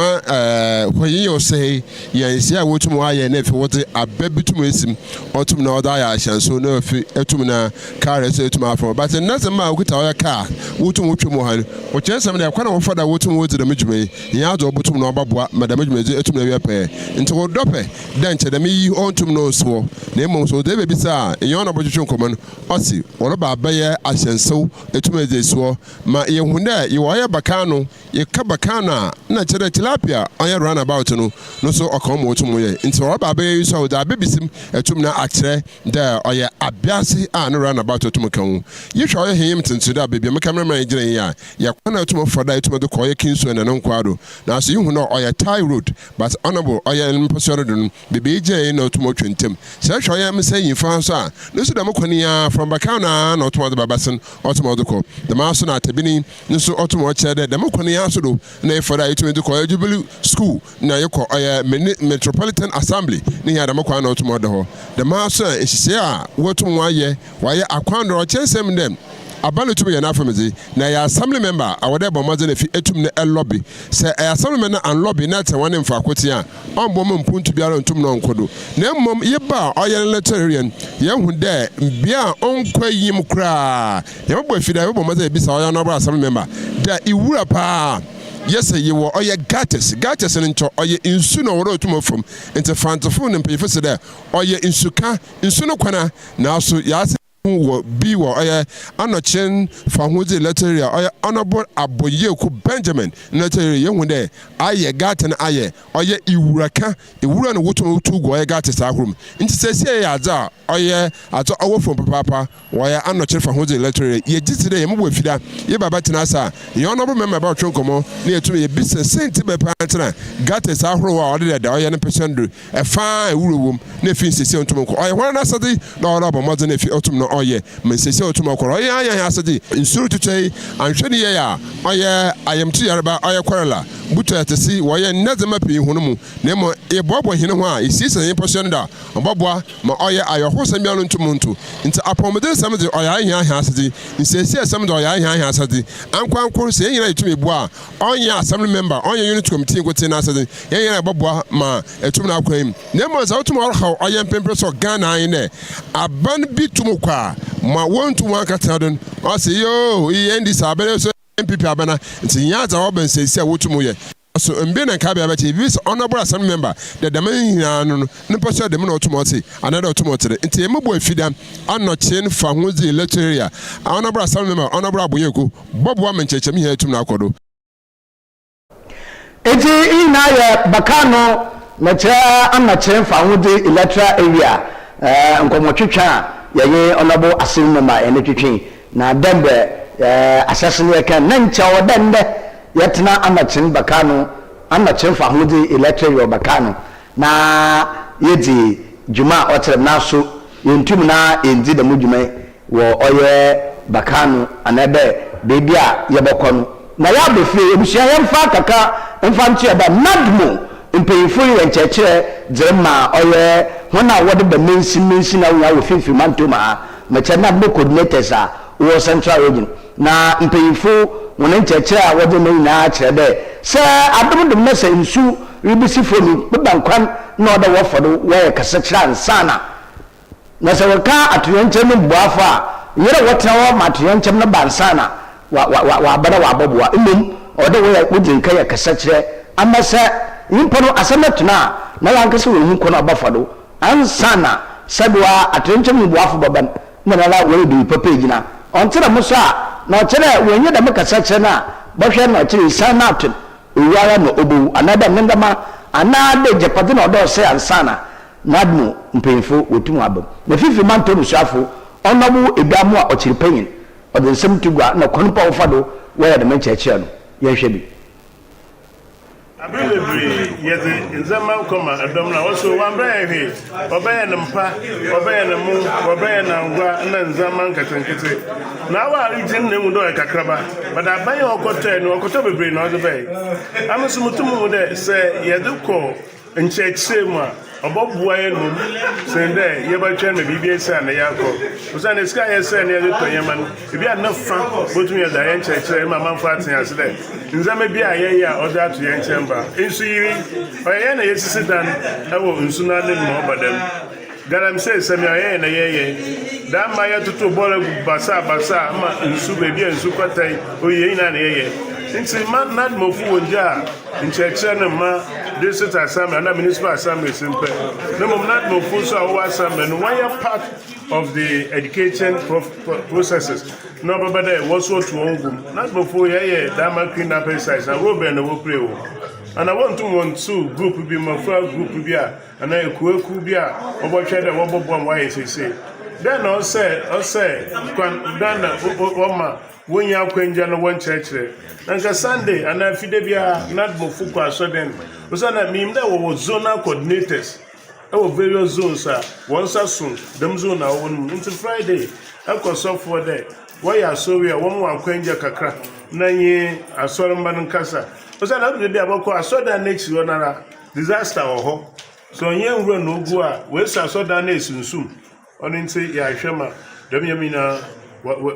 hɔ yi yɛ ɔsɛe yɛ nsia a wotum ayɛ na efi wɔdze aba bi tum esim ɔtum na ɔdze ayɛ ahyɛnso na efi etum na kaa so etum afa. But nnɛ a okita ɔyɛ kaa wotum wotwa mu wɔ ha no, ɔkyerɛ nsɛm dɛ kwan a wɔfa da wotum wodzi dɛm dwuma yi nyɛ adze ɔbotum na ɔbɛboa ma dɛm dwumadzi etum na ɛyɛ pɛɛ. Nti wɔdɔ pɛ dɛ nkyɛ dɛm yi ɔntum na ɔnsi hɔ, na mmom sɛ ɔdze bebisa a ɛnyɛ ɔna ɔbɛtwetwe nkɔmmɔ no, ɔse wɔreba abɛyɛ ahyɛnsew etum edze esi hɔ ma yɛhu dɛ yɛwɔ ɔyɛ bakan no. Yɛka bakan no a, na kyerɛ dɛ tilapia ɔyɛ roundabout no so ɔka ɔma wɔtum yɛ. Nti ɔreba abɛyɛ yi so a, wɔdze abɛbisim etum na akyerɛ dɛ ɔyɛ abease a ne roundabout otum ka ho. Yɛhwɛ ɔyɛ henyim tenten dɛ beebi a me cameraman gyina yi a, yɛ kwan a etum fa do a etum de kɔ ɔyɛ Kingsway na no nkoa do. Nanso ihu no ɔyɛ tar road, but Honourable ɔyɛ mpɔsoa no do no, beebi a egyina yi na otum otwa ntam. Sɛ ɛhwɛ ɔyɛ me nsa nyimfa nso a, no nso dɛm kwan yi ara from bakan no ara na ɔtum ɔdze ba bɛsen ɔtum ɔdze kɔ. Dɛm ara so na Atabini no nso ɔtum ɔkyerɛ dɛ dɛm kwan yi ara so do na efa do a etumi de kɔ ɔyɛ Jubilee School na yɛkɔ ɔyɛ Mini Metropolitan Assembly ne nyinaa dɛm kwan na ɔtum ɔda hɔ. Dɛm ara so na nhyehyɛe a wɔatum wɔayɛ wɔayɛ akwan do ɔkyerɛ nsɛm dɛ aba no tum yɛ n'afɛmdze na ɛyɛ assembly member a wɔdɛ bɔ mmɔdzen efi etum ne ɛlobby. Sɛ ɛyɛ assembly member na anlobby na ɛtɛ wɔn mfaako a ɔmbɔ mu mpuntu biara ntum na ɔnkɔ do. Na mmom yɛba a ɔyɛ no electoral area no, yɛhu dɛ bea a ɔnkɔ yim koraa yɛbɛbɔ efi dɛ yɛbɛbɔ mmɔdzen ebisa ɔyɛ honourable assembly member dɛ iwura paa yɛsɛ yɛwɔ ɔyɛ gutters. Gutters no nkyɛ ɔyɛ nsu na ɔwɔ dɛ ɔtum afam, nti fantefo ne mpanyinfo sɛ dɛ ɔyɛ nsuka nsu no kwana, nanso yɛase wɔ bi wɔ ɔyɛ Anɔkyen Fahodzi electoral area, ɔyɛ Honourable Aboyeku Benjamin electoral area, yɛhu dɛ ayɛ gutter no ayɛ ɔyɛ iwuraka ewura no wotum wotu gu ɔyɛ gutters ahorow mu. Nti sɛsi yɛ adze a ɔyɛ adze ɔwɔ fam papaapa wɔyɛ Anɔkyen Fahodzi electoral area. Yɛgye dzi dɛ yɛmobɔ efida yɛba bɛtena ase a yɛn honourable member bɛtwe nkɔmmɔ na yɛtum yɛbisa sɛnti bɛ paa ntena gutters ahorow a ɔde dɛdɛ ɔyɛ no mpɛsɛn do ɛfa a ewura wɔ mu na efi nsiesie ntum nkɔ. Ɔyɛ hɔn n'asɛdze na ɔwɔ dɛ ɔbɔ mmɔdzen na efi ɔtum na ɔyɛ ma nsiesie a otum ɔkɔ do. Ɔyɛ hɛn hɛn asɛdze. Nsu rototɔ yi, annhwɛ no yie a, ɔyɛ ayamtu yarba, ɔyɛ kɔrela, butu ayɛtse, wɔyɛ ndzɛmba pii hɔn mu. Na mbom yɛboaboa hɛn ho a, yesiesie hɛn nyimpa sua no do a, ɔbɔboa ma ɔyɛ awerɛhowsɛm biara no nntum nnto. Ntsi apɔwmudzen dze, ɔyɛ hɛn hɛn asɛdze. Nsiesiesɛm dze, ɔyɛ hɛn hɛn asɛdze. Ankorankor, sɛ hɛn nyina yetum boa a, ɔnnyɛ assembly member, ɔnnyɛ unit committee nkotsee n'asɛdze, hɛn nyina yɛbɔboa ma etum no akwan mu. Na mbom dza otum ɔrehaw ɔyɛ mprempren so Ghana ara nye dɛ, aban bi tum kɔ a, ma wonntum wɔannkɛtsena do no, ɔse yoo, iyi yɛ NDC aban, iyi so yɛ NPP aban a, ntsi nnyɛ adze a ɔba nsiesie a wotum yɛ. So mber na nkaabea bɛkyɛ, yebebisa Honourable Assembly Member dɛ dɛm nyina no no ne mpɔsoɛr dɛm na otum ɔtse anaa dɛ otum ɔtse dɛ. Ntsi yɛmobɔ Efida, Anɔkye fa ho dzi Electoral Area, Honourable Assembly Member Honourable Aboyeku bɔboa ma nkyerɛkyerɛmu nyina etum no akɔ do. Ntsi iyi nyina yɛ baka no mekyerɛ Anɔkye fa ho dzi Electoral Area nkɔmbɔtwetwe a yɛnye Honourable Assembly Member hɛn twetwee. Na dɛ mbrɛ ahyɛse no yɛkãe no, nna nkyɛ ɔwɔ dɛ ndɛ yɛtsena Anɔkyen bɛkaa no, Anɔkyen Fahodzi Electoral Area bɛkaa no, na yedzi dwuma a ɔtse dɛm, naaso yenntum na enndzi dɛm dwuma yi wɔ ɔyɛ bɛkaa no anaadɛ beebi a yɛbɔkɔ no. Na yɛaba fie, ebusua yɛmfa kakra mfa nto yɛn ba, NADMO mpanyimfo reyɛ nkyerɛkyerɛ dze rema ɔyɛ hɔn a wɔdeda mansin mansin a wonya wɔ finimfin mantamu ha. Mekyerɛ NADMO coordinators a wɔwɔ Central Region na mpanyimfo hɔn nkyerɛkyerɛ a wɔdze ma nyina kyerɛ dɛ sɛ adom dom na sɛ nsu ribisi famu yi, bɛba kwan na ɔwɔ dɛ wɔfa do wɔyɛ kasakyerɛ ansaana na sɛ wɔka atoyerɛnkyɛm no mbuafo a, nnyɛ dɛ wɔtsena hɔ ma atoyerɛnkyɛm no ba ansaana wɔaba na wɔabɔboa, mbom ɔwɔ dɛ wɔyɛ wodzi nka yɛ kasakyerɛ ama sɛ nyimpa no asɛm no to no a, na wankasa oehu kwan a ɔbɛfa do Ansaana sɛdoa atoyerɛnkyɛm mu boafo bɛba no, nna noara wɔyɛ biribi papa egyina. Ɔnntse dɛm so a, na ɔkyerɛ dɛ oennyɛ dɛm kasakyerɛ no a, bɔhwɛ na ɔkyerɛ esian no ato no, owu ara na obowu, anaadɛ ne ndɛmba anaadɛ egyapadze na ɔdɔ ɔsɛɛ ansaana n'admu mpanyimfo wotum aba mu. Na Fifi Mantɔw Ebusuafo, Ɔnɔbo Eduamoah Ɔkyerpanyin, ɔdze nsɛm to gua na kwan mpo a wɔfa do wɔyɛ dɛm nkyerɛkyerɛ no, yɛnhwɛ bi. Aber beberee yɛdze ndzɛmba kɔma dɔm no a, wɔse wɔammbrɛ hɛn hwee, wɔbɛyɛ no mpa, wɔbɛyɛ no mo, wɔbɛyɛ no angoa na ndzɛmba nketsenketse. Na awo a eridzi no na ehu dɛ ɔyɛ kakraba, but aban a ɔkɔtɔe no, ɔkɔtɔɔ beberee na ɔdze bae. Ame so mutum hu dɛ sɛ yɛdze kɔ nkyerɛkyerɛ mu a, ɔbɔboa hɛn mbom sen dɛ yɛbɔtwɛn ma biribi esi ana yɛakɔ. Osiandɛ sika a yɛsɛɛ na yɛdze tɔ ndzɛmba no, bi a ne fa botum yɛdze ayɛ nkyerɛkyerɛ ma amamfo atse ase dɛ ndzɛmba bi a yɛyɛ a ɔdze ato hɛn nkyɛn ba. Nsuyirii, ɔyɛ hɛn na yesisi dan wɔ nsu n'anan mu ma ɔba dɛm. Galamsey, sɛ mea ɔyɛ hɛn na yɛyɛ. Dɛm ma yɛtotow bɔɔla gu basaa basaa ma nsu beebi a nsu kɔtae, oyi hɛn nyina na yɛyɛ. Ntsi mma NADMOfo wonngyaa nkyerɛkyerɛ no mma district assembly anaa municipal assemblies mpɛ, na mbom NADMOfo so a wɔwɔ assembly no wɔnyɛ part of the education processes na ɔbɛba dɛ wɔn so wɔto wɔn gu mu. NADMOfo yɛyɛ dama clean up exercise na role bɛn na wɔplay wɔ mu? Ana wɔntum wɔntu group bi mmɔfra group bi a anaa ekuwekuw bi a wɔbɔhwɛ dɛ wɔbɔboa ma wɔayɛ sesei? Dɛn na ɔsɛ ɔsɛ kwan dɛn na wɔma Wonnya akwangya na wɔnkyerɛkyerɛ. Na nka Sunday anaa Fida biara NADMOfo kɔ asɔrdan mu. Osiandɛ minyim dɛ wɔwɔ zonal coordinators wɔ various zones a hɔn nsa so dɛm zone a wɔwɔ no mu. Ntsi Friday kɔ sɔfo hɔ dɛ wɔyɛ asɔr wie a wɔma wo akwangya kakra na nye asɔrmba no nkasa. Osiandɛ ɔdo beebi a ebɔkɔ asɔrdan n'ekyir hɔ noara disaster wɔ hɔ. Sɛ ɔnnyɛ nwura na ogu a, woesi asɔrdan no esunsum. Ɔno ntsi yɛahwɛ ma dɛm ndzɛmba yi nyina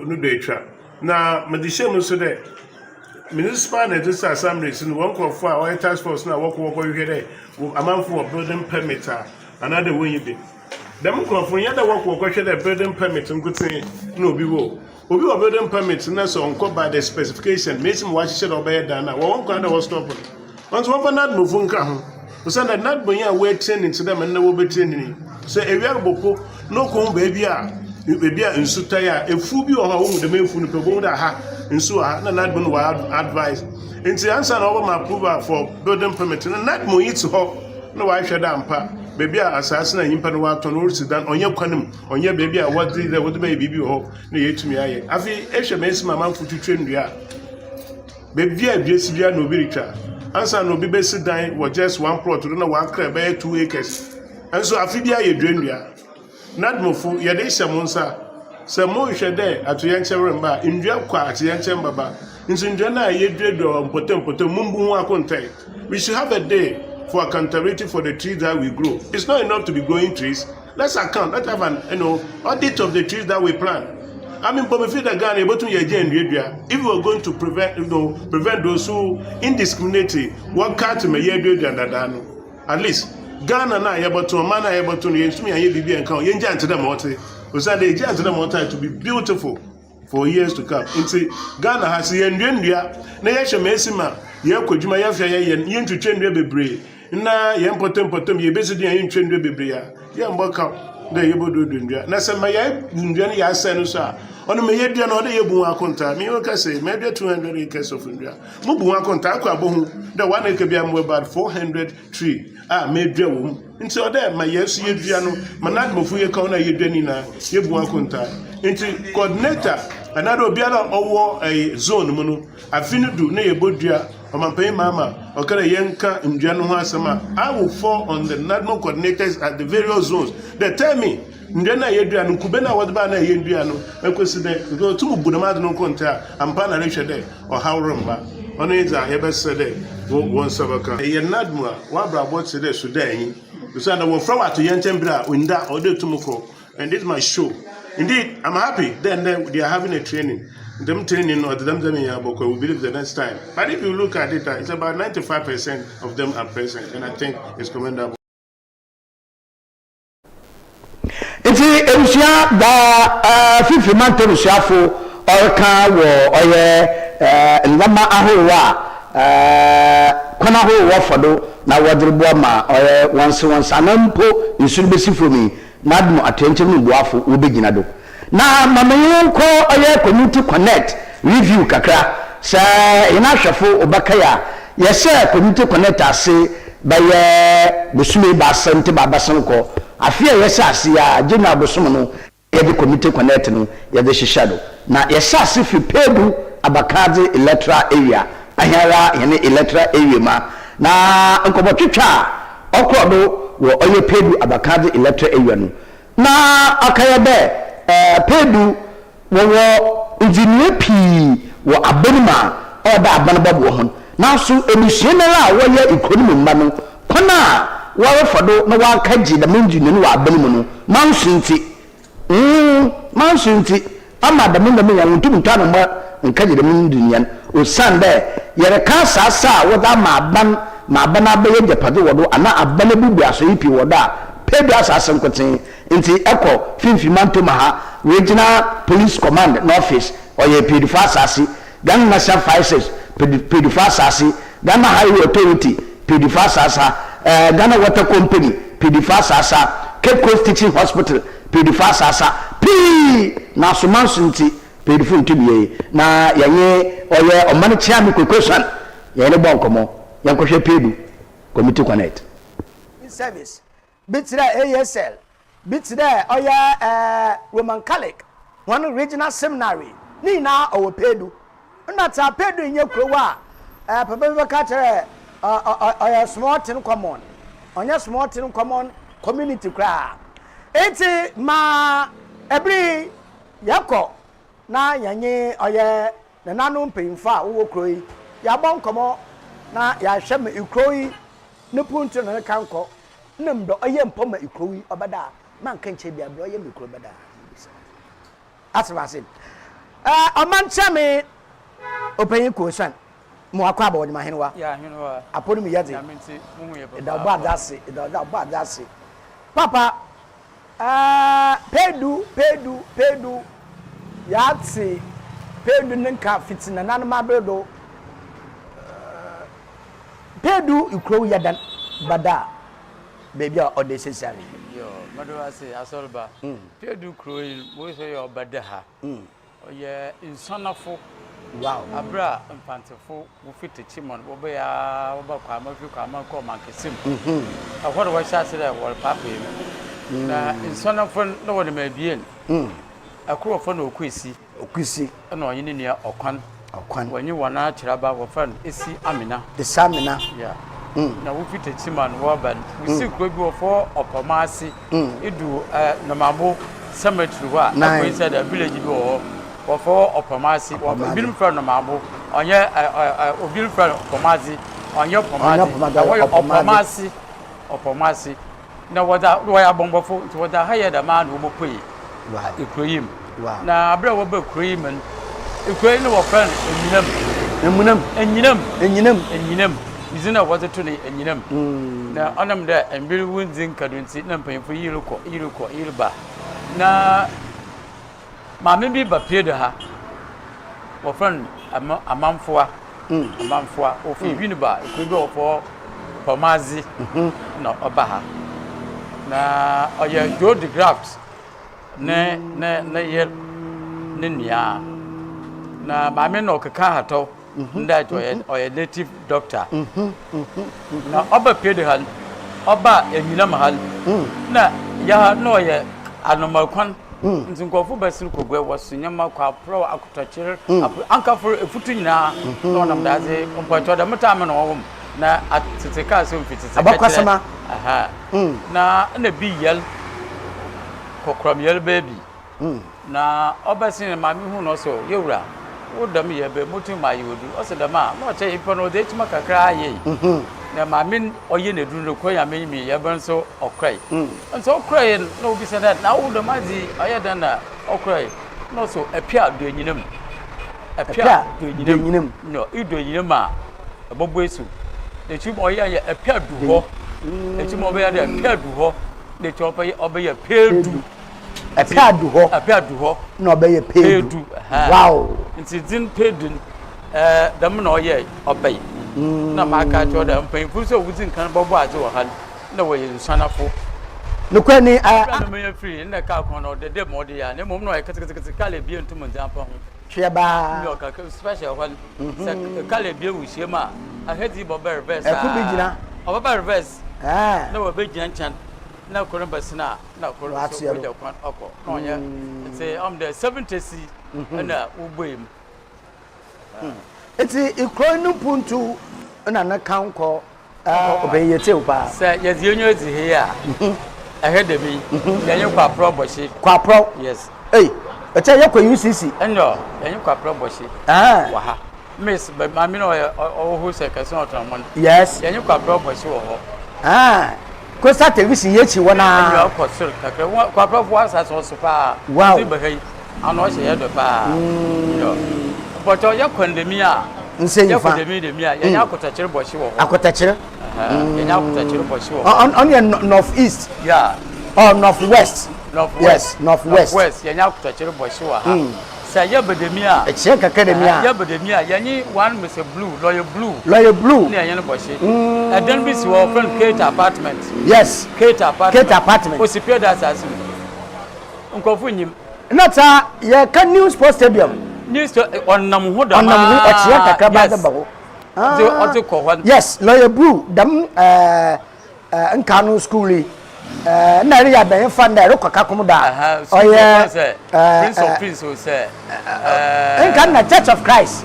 no do etwa. Na medze hyɛɛ mu so dɛ municipal na district assemblies no hɔn nkorɔfo a wɔyɛ task force no a wɔkɔ wɔkɔhwehwɛ dɛ amamfo wɔ building permit a anaadɛ wonnyi bi. Dɛm nkorɔfo no nnyɛ dɛ wɔkɔ wɔkɔhwɛ dɛ building permit nkotsee na obi wɔ o. Obi wɔ building permit na sɛ ɔnnkɔ by the specification mesi ma wɔahyehyɛ dɛ ɔbɛyɛ dan no a, wɔwɔ kwan dɛ wɔ stop no. Ɔno nso wɔmfa NADMOfo nka ho. Osiandɛ NADMO yi a woetrain no tse dɛ ma ndɛ wobetrain no yi, sɛ ewia robɔ po na okohu beebi a beebi a nsu tae a, efuw bi wɔ hɔ a wohu dɛm efuw no pɛ, wobohu dɛ aha nsu wɔ ha na NADMO no wɔ advise. Ntsi ansaana wɔbɛma approval for building permit no, NADMO yi tse hɔ na ɔahwɛ dɛ ampa beebi a asaase no a nyimpa no ɔatɔ no orisi dan ɔnnyɛ kwan mu, ɔnnyɛ beebi a wɔdze dɛ wɔdze bɛyɛ biribi wɔ hɔ na yeetumi ayɛ. Afei ehwɛ ma esi ma amamfo twitwa ndua a, Beebi a dua si biara na obi retwa. Ansa na obi bɛsi dan wɔ just one plot do na wakra bɛyɛ 2 acres. Nso afe biara yɛdua nnua. NADMOfo, yɛde hyɛ mo nsa. Sɛ morohwɛ dɛ atoyerɛnkyɛm remmba a, ndua kɔ a atoyerɛnkyɛm bɛba. Ntsi ndua no a yeduadua wɔ mpɔtam mpɔtam, mumbu ho akontaa. We should have a day for accountability for the trees that we grow. It's not enough to be growing trees. Let's account, let's have an you know, audit of the trees that we plant. I mean, but we feel that Ghana able to yɛ If we are going to prevent, you know, prevent those who indiscriminately wɔn kaa te ma yɛaduadua dada no, at least Ghana na yɛbɔto ɔman na yɛbɔto no yɛntumi anyɛ biribi a nka ho yɛngya nte dɛ ma ɔte. Osiane dɛ yɛgya nte dɛ ma ɔte to be beautiful. for years to come nti Ghana ha sɛ yɛnnua nnua na yɛhwɛ ma esi ma yɛkɔ adwuma yɛhwɛ yɛyɛ yɛntwitwa nnua bebree na yɛn mpɔtam mpɔtam yɛbɛsi den a yɛntwa nnua bebree a yɛmbɔ kaw dɛ yɛbɔduadua nnua na sɛ ma yɛ nnua no yɛasɛe no so a ɔno ma yɛdua no ɔdɛ yɛbu ho akontaa me ka sɛ madua 200 acres of nnua mubu ho akontaa akɔ abɔhu dɛ one acre bi a mowɔ about 400 tree a medua wɔ mu. Ntsi ɔwɔ dɛ ma hɛn so yedua no, ma n'adwumafo yɛka hɔn a yedua no nyina yebu hɔn akontaa. Ntsi coordinator anaadɛ obiara a ɔwɔ ɛy zone mu no, afe no du na yebodua, Ɔmampanyin Mahama ɔka dɛ yɛnka ndua no ho asɛm a, I will fall on the NADMO coordinators at the various zones dɛ tell me ndua no a yedua no, nkube no a wɔdze baa no a yendua no, ekosi dɛn? Because otum bu dɛm adze no nkontaa a, ampa na erohwɛ dɛ ɔhaw remmba. Ɔno nye dza yɛbɛserɛ dɛ wo nsa bɛka. Eyɛ NADMO a, w'abrabɔ tse dɛ Sudanyi, osiandɛ wɔfrɛ wo atoyerɛnkyɛm ber a onnda, ɔwɔ dɛ itum kɔ. And this must show. Indeed, I'm happy that ndɛ they are having a training. Dɛm training no, ɔdze dɛm ndzɛmba nyinaa bɔkɔ. We believe the next time. But if you look at it, it's about 95% of them are present, and I think it's commendable. Ntsi ebusua daa Finimfin Mantam esuafo ɔrekã wɔ ɔyɛ ndzɛmba ahorow a kwan ahorow wɔfa do na wɔdze roboa ma ɔyɛ wɔnse wɔnse anaa mpo nsu no besi famu yi n'adom atoyerɛnkyɛm no mu boafo wobegyina do. Na ma menye wo nkɔ ɔyɛ Community Connect review kakra. Sɛ hɛn ahwɛfo wɔbɛkae a, yɛhyɛɛ Community Connect ase bɛyɛ bosoom ebiasa ntamu abasen kɔ. Afe a yɛhyɛɛ ase yi ara, January bosoom no, yɛdze Community Connect no yɛdze hyehyɛɛ do. Na yɛhyɛɛ ase fir Pedu Abakadze Electoral Area, hɛnara hɛn electoral area mu a. Na nkɔmbɔtwetwe a ɔkɔr do wɔ ɔyɛ Pedu Abakadze Electoral Area no, Na ɔkɛyɛ dɛ Pedu wɔwɔ ndzinoa pii wɔ aban mu a ɔwɔ dɛ aban bɔboa hɔn. Naaso ebusua noara a wɔyɛ kurow no mu mba no, kwan a wɔrofa do na wɔakɛgye dɛm ndzinoa no wɔ aban mu no, manso ntsi, mm, manso ntsi, ama dɛm ndzɛmba nyina wonntum nntɔ ano mma nnkɛgye dɛm ndzinoa no, osiandɛ yɛrekã asaase a wɔdze ama aban ma aban abɛyɛ egyapadze wɔ do anaa aban ebubu asɔye pii wɔ do a, Pedu asaase nkotsee ntsi ekɔ Finimfin Mantamu ha, Regional Police Command n'office, ɔyɛ Pedufo asaase, Ghana National Fire Service, Pedufo asaase, Ghana Highway Authority, Pedufo asaasa, Ghana Water Company, Pedufo asaasa, Cape Coast Teaching Hospital, Pedufo asaasa, pii na asomanso ntsi Pedufo nntum yie. Na yɛnye ɔyɛ Ɔman Kyeame Kweku Esuan yɛnye no bɔɔ nkɔmbɔ. Yɛnkɔhwɛ Pedu Community Connect. Service, bi tse dɛ ASL, bi tse dɛ ɔyɛ Roman Catholic hɔn Regional Seminary, ne nyina ɔwɔ Pedu. Nna tse a Pedu nnyɛ kurow a papa bi bɛka akyerɛ dɛ ɔyɛ small tin common, ɔnnyɛ small tin common community koraa. Ntsi ma ber yi yɛkɔ na yɛnye ɔyɛ nananom mpanyimfo a wɔwɔ kurow yi yɛabɔ nkɔmbɔ na yɛahwɛ ma kurow yi no mpontu na ne kankɔ nna mbrɛ ɔyɛ mpo ma ekurow yi ɔbɛda a, mannka nnkyerɛ bia mbrɛ ɔyɛ ma ekurow bɛda a. Atse ase. Ɛɛ, ɔman kyerɛ me ɔpanyin Kosuan, mo akɔ aba wɔdze me ahenewa. Apɔ no mu yɛ dze. Eda ɔbɔ adze ase, eda ɔbɔ adze ase. Papa, ɛɛ, Pedu, Pedu, Pedu, yɛatse Pedu ne nka fitsi nananom aber do. Ɛɛ. Pedu ikurow yɛ dɛn ba da beebi a ɔda seseiara yi? Yoo, meda wo ase, Asɔrba. Pedu kurow yi, mohu sɛ ɔyɛ ɔba da ha. Ɔyɛ Nsuanafo. Wow. Aber a Mfantsefo wofi Techiman wɔbae ara wɔba Kwama fi Kwama kɔɔ Mankessim. Ɛhɔ na wɔhyɛɛ ase dɛ wɔrepaapaa mu. Na Nsuanafo no, na wɔnam ebien. Kor wɔfrɛ no Okwesi. Okusi. Ɛna ɔnye ne nua Ɔkwan. Ɔkwan. Wɔnye wɔn akyerɛba wɔfrɛ no Esi Amina. Esi Amina. Yeah. Mm. Na wofi Techiman no wɔreba no. Wosi mm. kuro bi wɔfrɛ Ɔpɔmaase. Mm. Edu eh, Nomabo cemetery hɔ a, akɔ inside a village bi wɔ hɔ, wɔfrɛ hɔ Ɔpɔmase, binom frɛ no Maabo, ɔnyɛ obi frɛ no Pɔmadze, ɔnyɛ Pɔmadze, ɛhɔ yɛ Ɔpɔmase, Ɔpɔmase. Na wɔdze wɔyɛ abɔmbɔfo, ntsi wɔdze aha yɛɛ dɛm ara na wobopuei ekuro yi mu. Na aber a wɔbaa kuro yi mu no, ekuro yi no wɔfrɛ no Enyinam. Enyinam. Enyinam. Enyinam. Enyinam. Dzin a wɔdze to no yɛ Enyinam. Na ɔnam dɛ mber wonndzi nkado ntsi na mpanyimfo yi rokɔ, yi rokɔ, yi reba. Na maame bi ba pue do ha, wɔfrɛ no Ama Amanfoa. Amanfoa. Ofi Winneba, ekuro bi a wɔfrɛ hɔ Pɔmadze na ɔba ha. Na ɔyɛ Joe de Graft ne ne ne yer ne nua. Na maame no ɔkeka ahatɔw ndɛ ɔyɛ ɔyɛ native doctor. Na ɔba pue do ha no, ɔba Enyinam ha no, na yɛ ha na ɔyɛ anomakwan. Ntsi nkorɔfo bɛsen kɔ gua, wɔso ndzɛmba kɔ aprɔw, akotɔkyer, ankafo, efutu nyina na wɔnam daadze. Mpɔkyɛw dɛm time no wɔwɔ mu na atsetse kaa so mfi tsetse kɛkyerɛ. Aha. Na nna bi yar, kɔkɔram yarba bi. Na ɔbɛsen no maame hun no ɔse o yewura wo dɛm yɛ bɛ motum mayɛ wo edur ɔse dɛm a na ɔkyɛ nyimpa no ɔdze ekyima kakra ayɛ yi na maame no ɔyɛ no edur no kɔ nyame enyim yi yɛbɛn nso ɔkɔe nti ɔkɔe no na obisa dɛ na wo dɛm adze yi ɔyɛ dɛn na ɔkɔe na ɔse ɛpia do enyinam ɛpia do enyinam no ido enyinam a ɛbɔbɔ esu n'ekyir mu ɔyɛ yɛ ɛpia du hɔ n'ekyir mu ɔbɛyɛ dɛ ɛpia du hɔ n'ekyir ɔbɛyɛ ɔbɛyɛ peedu. Ɛpɛ adu hɔ. Ɛpɛ adu hɔ. Na ɔbɛyɛ peedu. Wow. Nti dzin peedu no ɛɛ dɛm na ɔyɛ ɔbɛyi. Mm. Na maka akyerɛ dɛ mpanyinfo nso a wodzi nkan bɔbɔ adze wɔ ha no na wɔyɛ nsuanafo. Nokorɛ ni ɛɛ. Ɛbɛrɛ no menya firi ndɛ kaa kwan no ɔdɛ dɛ ma ɔde yɛ a na mmom na ɔyɛ ketseketse kar ebien ntum ndze ampa ho. Tweɛ baa. Nyɛ ɔkakra special hɔ no sɛ kar ebien wɔ hyia mu a ahɛdzi bɔbɛ reverse aa. Ɛko bi gyina. Ɔbɛba reverse. Ɛɛ. Na wɔbɛgyina nkyɛn na kor no bɛsen a. na kor so ogya kwan ɔkɔ na ɔnyɛ nti ɔm dɛ 70 si na wobue mu. Nti ekuro no mpuntu na ne kan kɔ ɔbɛn yɛ tew paa. Sɛ yɛdze enyi dzi he a ɛhɛ dɛm yi yɛnye Kwaprɔ bɔhye. Kwaprɔ? Yes. Ei ɛkyɛ yɛkɔ UCC. Ɛnna yɛnye Kwaprɔ bɔhye wɔ ha. Miss but maame no ɔyɛ ɔwɔ hostel kɛse na ɔtɔn mo no. Yes. Yɛnye Kwaprɔ bɔhye wɔ hɔ. Ah. Coastal television yɛ akyi hɔ naa. Ɛnna ɔkɔ soro kakra wɔn kwabrɔfo asase ɔso paa. Wow. Ti bɛhɛ yi ano ɔhyɛ yɛ dɔ paa. Mpɔtɔ yɛ kɔ ndɛmi a. Nse nfa. Yɛ kɔ ndɛmi ndɛmi a yɛnyɛ akɔtɔkyere bɔhye wɔ hɔ. Akɔtɔkyere. Yɛnyɛ akɔtɔkyere bɔhye wɔ hɔ. Ɔno yɛ north east. Yeah. Oh north west. North west. Yes north west. North west yɛnyɛ akɔtɔkyere bɔhye wɔ ha. Sɛ yɛ ba dɛm yi a. Ɛkyerɛ kakra dɛm yi a. Yɛ ba dɛm yi a, yɛnye one Mister Blue, Lawyer Blue. Lawyer Blue. Ne yɛnye no bɔ hye. Ɛdan bi si hɔ, wɔfrɛ no Kate Apartment. Yes. Kate Apartment. Kate Apartment. Osi Pieda asase mu. Nkurɔfo nyim. Na saa yɛka New Sports Stadium. New Sports, ɔnam ho dɛm aa. Ɔnam ho, ɔkyerɛ kakra ba de ba hɔ. Ɔdze ɔdze kɔ hɔ. Yes, Lawyer Blue, dɛm ɛɛ. Eh, nka no school yi. Eh, na ɛreyɛ abɛn fa na ɛrekɔ kakom da. Ɔyɛ Prince of Peace o sɛ. Nka na Church of Christ.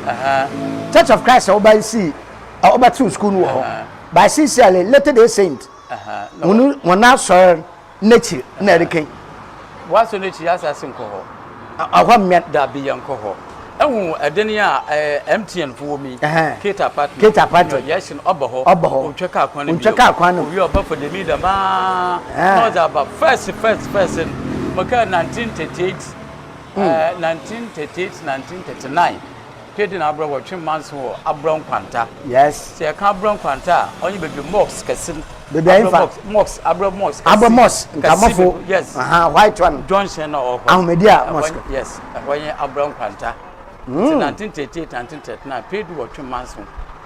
Church of Christ a wɔba si wɔbɛtew school no wɔ hɔ. By sincerely Latter Day Saint. Wɔn wɔn asɔre n'ekyir na ɛreka. W'asɔre n'ekyir asase nkɔ hɔ. Ɛhɔ mmɛn. Dabi yɛn kɔ hɔ. Ehu ɛden yi a ɛɛ MTN fo wɔ mu yi. Kate apartment. Kate apartment. Yɛ yɛhyɛ no ɔba hɔ. Ɔba hɔ. Ontwa kaa kwan no bio. Ontwa kaa kwan no. Owie ɔba fo dɛm yi dɛm aa. Na ɔdze aba first first first no. Mɛka 1938 ɛɛ 1938 1939. Pedi na abrɛ wɔtwe manso wɔ abrɛ nkwanta. Yes. Sɛ yɛka abrɛ nkwanta a ɔnye baabi mosque kɛse no. Baabi a yɛmfa. Mosque abrɛ mosque kɛse. Abrɛ mosque nkamafo. Yes. Aha white one. Junction na ɔwɔ hɔ. Ahomedi a mosque. Yes ɛhɔ nye abrɛ nkwanta. Nti 1938 1939 Pedu wɔtwe manso.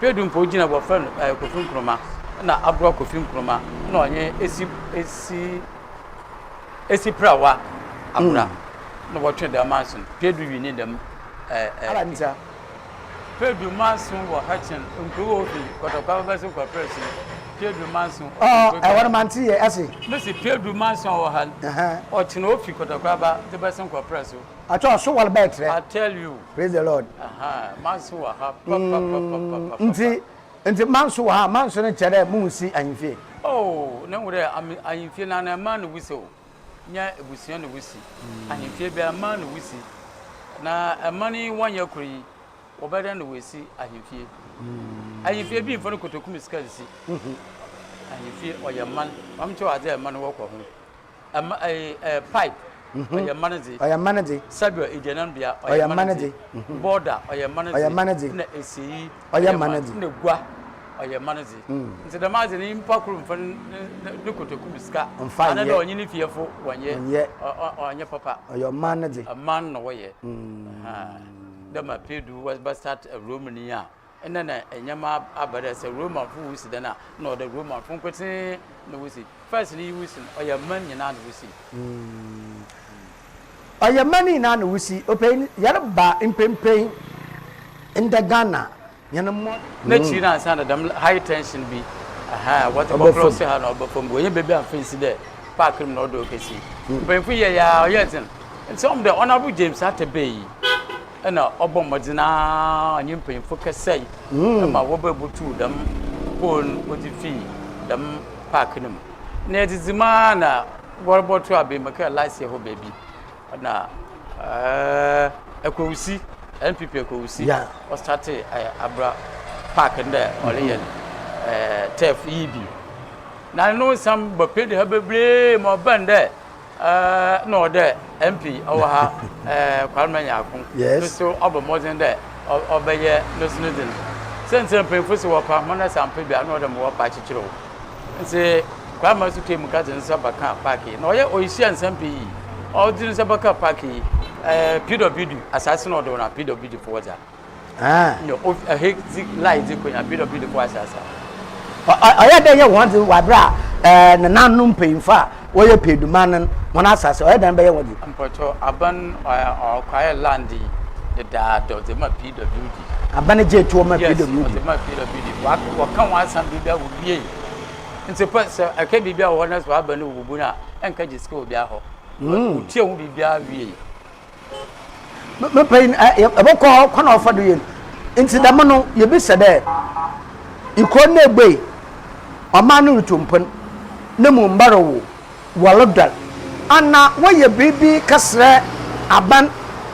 Pedu mpo ogyina wɔfrɛ no ɛɛ Kofi Nkrumah na abrɛ Kofi Nkrumah na ɔnye esi esi esi prawa abra na wɔtwe dɛm manso no. Pedu wini dɛm ɛɛ ɛɛ. Aba ntia. Pedu manso wɔ ha kyɛn nkurow a ofi Kɔtɔkɔ abɛbɛso kɔ Prɛsi. Pedu manso. Ɔ ɛwɔ no mante yɛ ɛse. Mesi Pedu manso a ɔwɔ ha no. Ɔkyena ofi Kɔtɔkɔ aba de bɛsen kɔ Prɛso. Atɔ ɔso wɔle bɛɛ trɛ. I tell you. Praise the Lord. Manso wɔ ha papapapapapa. Nti nti manso wɔ ha manso no kyerɛ dɛ mo nsi ahemfie. Oh ne hu dɛ ahemfie na na ɛma no wusa o. Nnyɛ ebusua na wosi. Ahemfie biara, man na wosi. Na man yi wɔnnyɛ kor yi, wɔbɛyɛ dɛn na woesi ahemfie? Ahemfie bi mmfa no kotoku mu sika nnsi. Ahemfie, ɔyɛ man. Ma menkyerɛ wo adze a man wɔ kɔ ho. Ɛma ɛɛ ɛɛ pipe ɔyɛ mma no dze. Ɔyɛ mma no dze. Sɛdeɛ egyananbea ɔyɛ mma no dze. Bɔɔda ɔyɛ mma no dze. Ɔyɛ mma no dze. Ɛna esieyi ɔyɛ mma no dze. Ɛna gua ɔyɛ mma no dze. Nti dɛm adze no nyimpa kor mmfa ne kotoku mu sika. Mmfa nnyɛ. Anaa dɛ ɔnye ne fiefo wɔnnyɛ. Wɔnnyɛ. Ɔnnyɛ papa. Ɔyɛ ɔman no dze. Ɔman na wɔyɛ. Dɛ ma Pedu wɔbɛ start Rome ni a. Nna na ndzɛmba aba dɛ sɛ Romanfo wosi dan a, nna ɔwɔ dɛ Romanfo nkotsee na wosi. First no iyi wosi no, ɔyɛ man nyina na wosi. Ɔyɛ man nyina na wosi. Ɔpanyin, yɛreba mprempren ndɛ Ghana hɛn mbɔ. N'ekyir no ansaana dɛm high tension bi ahaa wɔdze bɔkɔ ɔsor ha na ɔba famu, wɔnnyɛ beebi ammfa nnsi dɛ park no mu na ɔdɔ okesi. Mpanyimfo yɛe ara ɔyɛɛ dzen. Ntsi ɔmo dɛ Honourable James Arthur Bay yi, Nna ɔbɔ mbɔdzen ara nye mpanyimfo kɛsɛe ma wɔbɔbutuuw dɛm pole no wɔdze fii dɛm park no mu. Na edzidzi mu ara na wɔrobɔto abɛnmuka last year hɔ beebi na Ekwusi, NPP Ekwusi, ɔstartee abra park no dɛ ɔreyɛ no turf yi bi. Na no nsɛm bɛpue ha beberee ma ɔbaa no dɛ Nna ɔwɔ dɛ MP ɔwɔ ha, Kwame Nyarko, no so ɔbɔ mbɔdzen dɛ ɔbɛyɛ no so ne dze no. Siantsir mpanyimfo se wɔpa ahoma na sɛ ammpa bi a nna ɔwɔ dɛ ma wɔpa akyekyer o. Ntsi Kwame so tuu mbirika dze ne nsa bɛkaa park yi. Na ɔyɛ oehyia nsɛm pii. Ɔdze ne nsa bɛkaa park yi, PWD asaase na ɔdɔ no a PWD fo wɔdze a. Ɔyɛ dɛ yɛ hɔn dze wɔ aber a nananom mpanyimfo a wɔyɛ peeduman no hɔn asaase, ɔyɛ dɛn bɛyɛ hɔn dze? Mpɔkyɛw, aban ɔacquire land yi dedaada ɔdze ma PWD. Aban gyee toɔ ma PWD? Yes, ɔdze ma PWD. Wɔka hɔn asɛm biribiara wowiei. Ntsi pɛ sɛ ɛka biribi a wɔ hɔ na sɛ aban no wobubu no a, ɛnka gye sika wɔ obiara hɔ. Wotua ho biribiara wiei. Me panyin, yɛbɔkɔ hɔ kwan a ɔfa do yɛ no. Ntsi dɛm no, yebisa dɛ, ekurow no ebuei, ɔman no rutu mpon, no mu mba rowo, wɔrodɔr. Ana wɔyɛ biribi kɛserɛ aban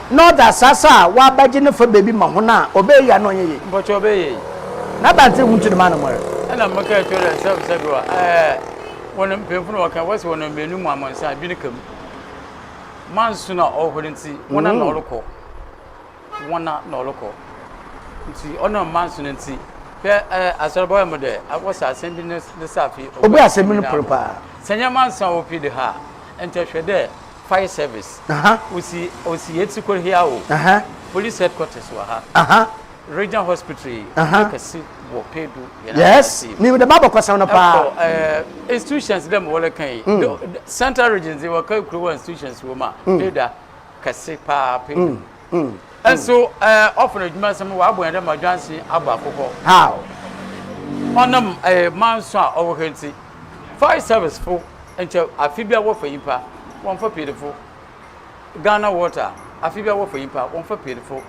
na ɔdze asaase a wɔabɛgye no fa beebi ma hɔn a, ɔbɛyɛ yie anaa ɔnnyɛ yie? Mpɔkyɛw ɔbɛyɛ yie. N'abantsir ho ntsi dɛm anamɔn. Nna mekãa kyerɛ dɛ sɛ sɛ do a, ɛɛ, hɔn mpanyimfo no wɔkã, wɔse hɔn mmienu mu amansan bi no ka mu. Manso na ɔwɔ hɔ no ntsi, woana na ɔrokɔ? Woana na ɔrokɔ? Ntsi ɔnam manso no ntsi, hwɛ ɛ asɔrba ɔyɛ mo dɛ wɔsɛ asɛm bi ne ne safe. Obu asɛm no por paa. Sɛ nnyɛ manso a ofi de ha a, nkyɛ hwɛ dɛ fire service osi osi Yetsikor ha o, police headquarters wɔ ha. Regional hospital yi yɛ kɛse wɔ Pedu yɛn Yes, asase yi mu. Minim dɛm abakɔsɛm no paa. Ɛkɔ ɛɛ institutions dɛ ma wɔreka yi. Mm. Central region dze wɔka kurow a institutions wɔ mu a, mm. Pedu a kɛse paa Pedu. Mm. Mm. Nso ɛɛ ɔfɔ adwuma nsɛm wɔabɔ yɛn dɛ ma dwanse abɔ akokɔ. How? Ɔnam ɛɛ manso a ɔwɔ ha nti, fire service fo nkyɛ afe bi a wɔfa nyimpa, wɔmfa Pedufo. Ghana water afe biara wɔfa nyimpa wɔmmfa Pedifo,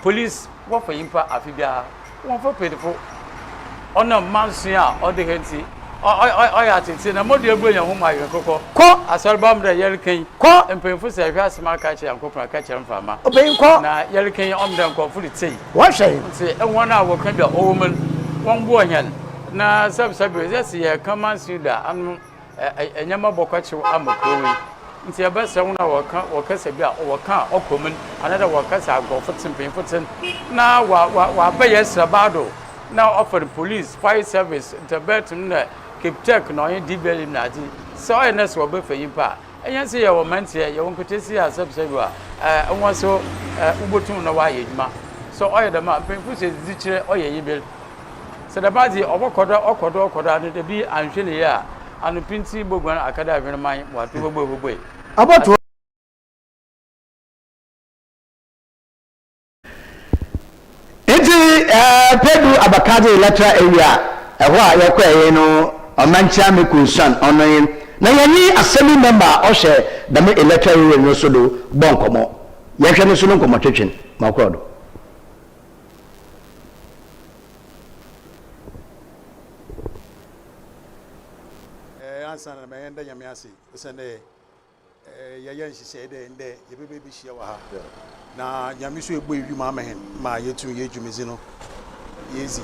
police wɔfa nyimpa afe biara wɔmmfa Pedifo. Ɔnam manson a ɔda ha ntsi ɔyɛ atseetsee na modua Buronya ho mu awerɛkɔkɔ. Kɔ! Asɔrba mbrɛ yɛreka yi, Kɔ! mpanyimfo sɛ hwɛ asɛm aka akyerɛ Nyankopɔn aka akyerɛ mframa. Ɔbanyin kɔ! Na yɛreka yi ɔmdɛ nkorɔfo ritsie. Wɔhwɛ hɛn. Ntsi hɔn a wɔka bi a ɔwɔ mu no wɔmboa hɛn na sɛbsɛbe yɛse yɛreka manson do a ano nneɛma bɔkɔkyew ama kurow yi. Ntsi yɛbɛserɛ hɔn a wɔka wɔkasa bi a wɔka a ɔkɔ mu no, anaadɛ wɔkasa a nkorɔfo tse, mpanyimfo tse no, na wɔaba hɛn seraba do na ɔfa no police, fire service, Ntabɛtm na Cape Tech na ɔnye DVLA na adze. Sɛ ɔyɛ na sɛ wɔbɛfa nyimpa a, hɛn so yɛwɔ mberantsɛ, yɛwɔ nketseesia a sɛbsɛbi a hɔn so wobotum na wɔayɛ edwuma. Sɛ ɔyɛ dɛm a, mpanyimfo so edzidzi kyerɛ ɔyɛ enyiber. Sɛ dɛm adze yi ɔbɔkɔ do ɔkɔ do ɔkɔ do ano da bi annhwɛ no yie a, ano pintsinn boguan aka dɛ ahwenman wɔato hoboe hoboe. Abɔtoɔ. Ntsi Pedu Abakadze Electoral Area a ɛhɔ a yɛkɔe no Ɔmankyia Meko Nsuan ɔno nye na yɛnye Assembly member a ɔhwɛ dɛm Electoral Area no so do bɔɔ nkɔmbɔ. Yɛnhwɛ no so no nkɔmbɔtwetwe ma ɔkɔr do. Ansa na mɛyɛ nda Nyame ase osiandɛ. Yɛyɛ nhyehyɛɛ dɛ ndɛ yɛbɛba ebehyia wɔ ha, na Nyame so ebue wimu ama hɛn ma yeetum yɛ dwumadzi no yeedzi.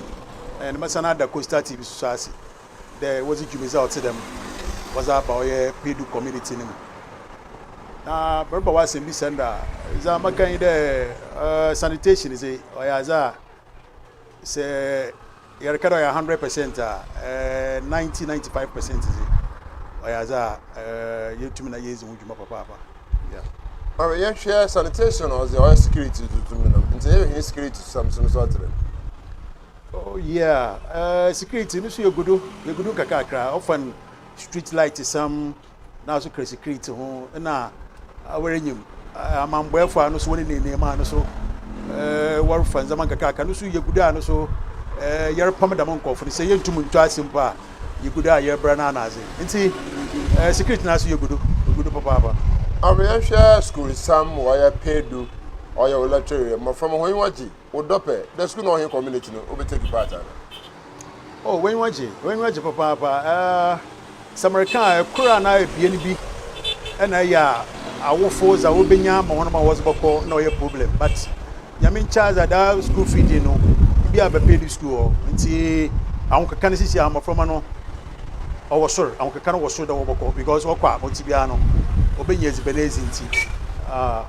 Na mɛsan ada Coastal TV so so ase dɛ wɔdze dwumadzi a ɔtse dɛm wɔdze aba ɔyɛ Pedu community no mu. Na mereba w'asɛmbisa no do a, dza mɛka nye dɛ sanitation dze ɔyɛ adze a sɛ Yɛreka dɛ ɔyɛ 100% a, 90, 95% dze, ɔyɛ adze a yetum na yeedzi ho dwuma papaapa. Yeah. Ɔno yɛhwɛ sanitation ɔdze ɔyɛ security tutum no nti yɛhwɛ hɛn security sam so no so atse dɛn? Oh yeah, security no so yegu do, yegu do nkakrakra, ɔfa street light sam, na so kra security ho na awerenyim amambɔɛfo a no so wɔne ne nneɛma no so wɔrefa ndzɛmba nkakraka no so yegu do a no so yɛrepam dɛm nkorɔfo no sɛ yenntum nntu ase mpo a yegu do a yɛrebra no anadze ntsi security no so yegu do yegu do papaapa. Ɔbɛhwɛ skuulsam wɔyɛ pedu ɔyɛ wo lɛtɛre mboframba hɔn enyiwa gye. Wo dɔ pɛ dɛ skuul na ɔhen community no wo bɛ take part ana? Oh w'enyiwa gye, w'enyiwa gye papaapa eh, Sɛ mereka a, kor anaa ebien bi na eyɛ a awofo dza wobenya ama hɔn ma wɔdze bɔkɔ na ɔyɛ problem but Nyame nkyɛ adze a daa school feeding no bi a bɛpɛ du school hɔ ntsi ahokeka no sisi a mboframba no ɔwɔ sor, ahokeka no wɔ sor dɛ wɔbɔkɔ because wɔkɔ a ma ɔtse biara no wɔbenya edziban edzi ntsi ah.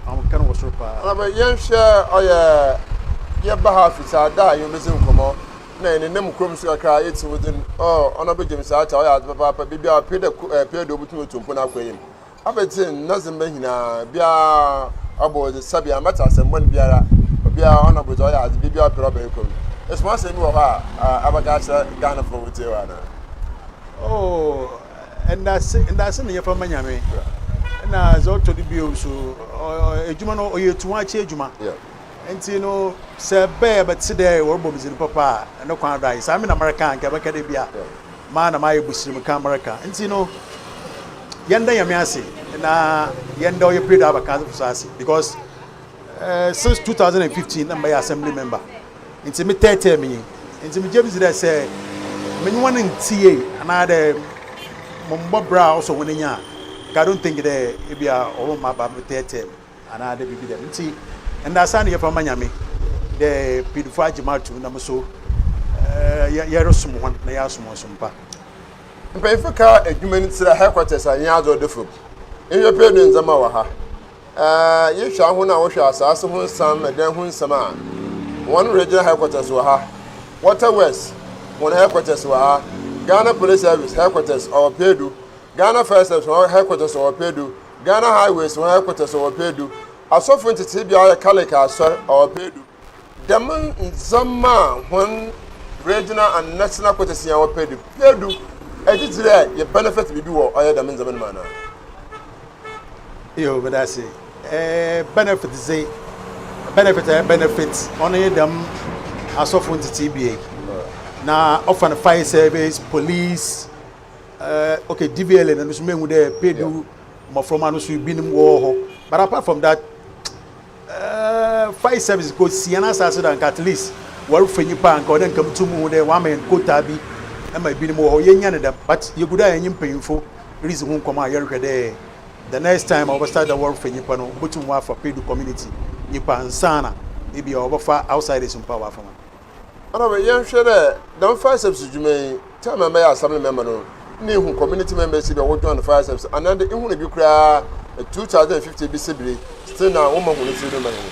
Ahokeka no wɔ soro paa. Anapa yɛnhwɛ ɔyɛ yɛba ha fitaa da a yɛbɛdzi nkɔmmɔ na yɛnenam kurom so kakra yɛtsi wo dzin oh ɔno James Archer ɔyɛ adze papaapa biribi a ɔpɛ dɛ pɛ dɛ obotum etu mpon akɔ enyim afei na dze mba nyinaa biara ɔbɔ dze sɛbi ambɛtse asɛm bɔn biara obiara ɔno dze ɔyɛ adze biribi a ɔpɛ dɛ ɔbɛyɛ kurom no esoma asɛm bi wɔ hɔ a abɛka akyerɛ Ghanafo wotsie wɔ anaa? Oh Ndase ndase na yɛfa ma Nyame. Na dza ɔtɔ do bio so, edwuma no ɔyɛ etuhoakyɛ edwuma. Ntsi no sɛ bɛyɛ bɛtse dɛ wɔrobɔ me dzin papa a, no kwan do ayɛ. Sɛ ame na mereka a, nka bɛka dɛ bi a maa na mayɛ busirmka mereka. Ntsi no yɛnda Nyame ase na yɛnda ɔyɛ Pedu Abakadze so ase because Since 2015 na mebɛyɛ assembly member ntsi me third term nye ntsi megye dzi dɛ sɛ menye hɔn nntse yie anaa dɛ mommbɔ bra a ɔsɔ hɔn enyi a nka I don't think dɛ ebi a wɔbɛma maba me third term anaa dɛ biribi dɛm ntsi ndaasa na yɛfa ma Nyame dɛ Pidifo agye me ato mu na mo so yɛrosom hɔn na yɛasom hɔn som pa. Mpanyimfo ka edwuma no tsir a headquarters a nyɛ adze ɔda famu. Nhwɛ pɛɛ do ndzɛmba wɔ ha. Yehwɛ ahɔn a wɔhwɛ asaase ho nsɛm, dan ho nsɛm a, hɔn regional headquarters wɔ ha. Water Works hɔn headquarters wɔ ha. Ghana Police Service headquarters ɔwɔ Pedu. Ghana Fire Service hɔn headquarters ɔwɔ Pedu. Ghana Highways hɔn headquarters ɔwɔ Pedu. Asɔfo ntsetsebea a ɔyɛ Catholic Asɔr ɔwɔ Pedu. Dɛm ndzɛmba a hɔn regional and national quarters nyina wɔpɛ do pue do, egye dzi dɛ yɛ benefit biribi wɔ ɔyɛ dɛm ndzɛmba no mu anaa? Yo, meda ase. Eh, benefit dze, benefit a benefit ɔno nye dɛm asɔfo ntsetsee bea yi. Na ɔfa no fire service, police, eh, okay, DVLA no so mehu dɛ pedu mboframba no so binom wɔwɔ hɔ. But apart from that, Eh, fire service ko si hɛn asaase do a nka at least wɔrefa nyimpa a nka ɔwɔ dɛ nka mutum muhu dɛ wɔama hɛn quota bi ma binom wɔ hɔ. Yennya no dɛm but yegu do a yɛnye mpanyimfo ridzi ho nkɔmbɔ a yɛrohwɛ dɛ the next time a wɔbɛ start dɛ wɔrefa nyimpa no wobotum wɔafa Pedu community nyimpa ansaana ebi a wɔbɛfa outsiders mpo a wɔafa hɔn. Ana wei yɛnhwɛ dɛ dɛm fire service dwuma yi time a mɛyɛ assembly member no na ehu community members bi a wɔ join fire service anaa de ihu no bi koraa 2050 bi sibiri still na wɔma hu no tsir do ma hɛn.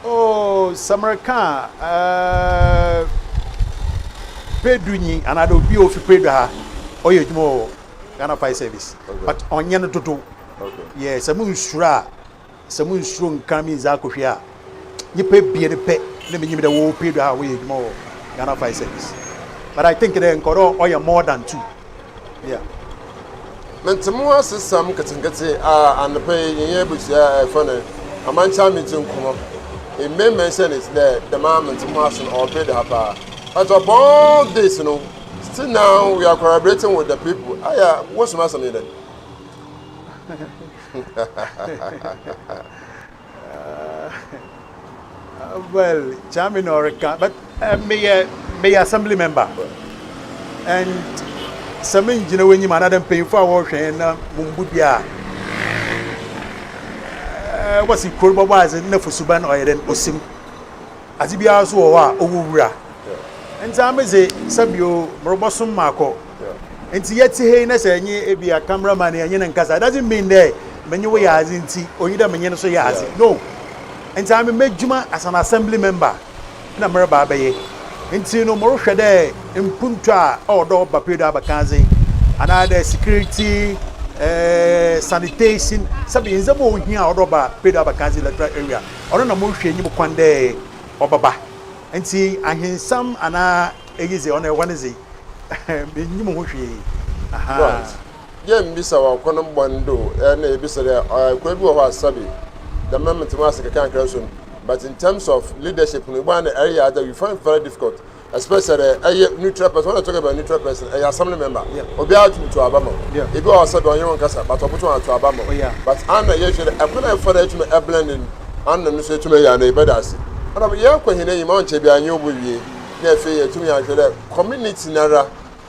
Oh, sɛ mereka a, uh, Pedu nyi anaadɛ obi a ofi Pedu ha ɔyɛ adwuma wɔ Ghana Fire Service, okay. but ɔnyɛ no dodow. Okay. Yeah, sɛ munsuro a Sɛ munnsuro nnka me nndzi akɔhwi a, nyimpa ebien pɛ na minyim dɛ wɔwɔ Pedu ha a wɔyɛ edwuma wɔ Ghana Fire Service. But I think dɛ nka ɔwɔ dɛ ɔyɛ more than two. Yeah. Mente mo asesɛm nketenkete a anɔpa yi yɛnyɛ abusua a ɛfrɛ no Amankyɛ Amedzi nkɔmmɔ. It may mention it dɛ dɛm a mente mo ase no ɔwɔ Pedu ha paa. But upon all this no, still now we are collaborating with the people. Aya, wosoma asɛm yi dɛn? Well, Kyame na ɔreka but uh, meyɛ meyɛ assembly member and sɛ menngyina w'enyim anaadɛ mpanyimfo a wɔrohwɛ hɛn na mummbu dua a, wɔse kurow no bɔbɔ adze na fusuban ɔyɛ dɛn, osi mu. Adze biara so wɔ hɔ a ɔwɔ wura. Ntsi ame dze, sɛbio morobɔsom makɔ. Ntsi yɛtse ha yi na sɛ enye ebia camera man yi enye no nnkasa, it doesn't mean dɛ menye wo yɛ adze ntsi onnyi dɛ menye no so yɛ adze. No. Ntsi ame m'edwuma as an assembly member na mereba abɛyɛ. Ntsi no morohwɛ dɛ mpontu a ɔwɔ dɛ ɔba Pedu abakadze anaadɛ security, sanitation, sɛbe ndzɛmba a ohia a ɔwɔ dɛ ɔba Pedu abakadze electoral area, ɔno na morohwɛ enyim kwan dɛ ɔbɛba. Ntsi ahensɛm anaa eyi dze ɔno hɔ no dze minnyim ho hwee. Ahaa. Right. Yɛmmbisa wɔ akwan bɔn do na yebisa dɛ kwan bi wɔ hɔ a sɛbe dɛm metse mu ase kakrankra so no but in terms of leadership no ebua na ɛreyɛ adze a you find it very difficult especially ɛyɛ neutral person when I talk about neutral person ɛyɛ assembly member obiara tum to aba ma ebi wɔ hɔ sɛbe ɔnye wo nkasa but ɔbotum ato aba ma but ana yɛhwɛ dɛ ɛkwan a ɛfa do etum ɛblend no ana no so etum ɛyɛ ana yɛbɛda ase ɔnam yɛkɔ hɛn enyim ɔnkyɛ biara nye wo bowie na afei yɛtum yɛahwɛ dɛ community nara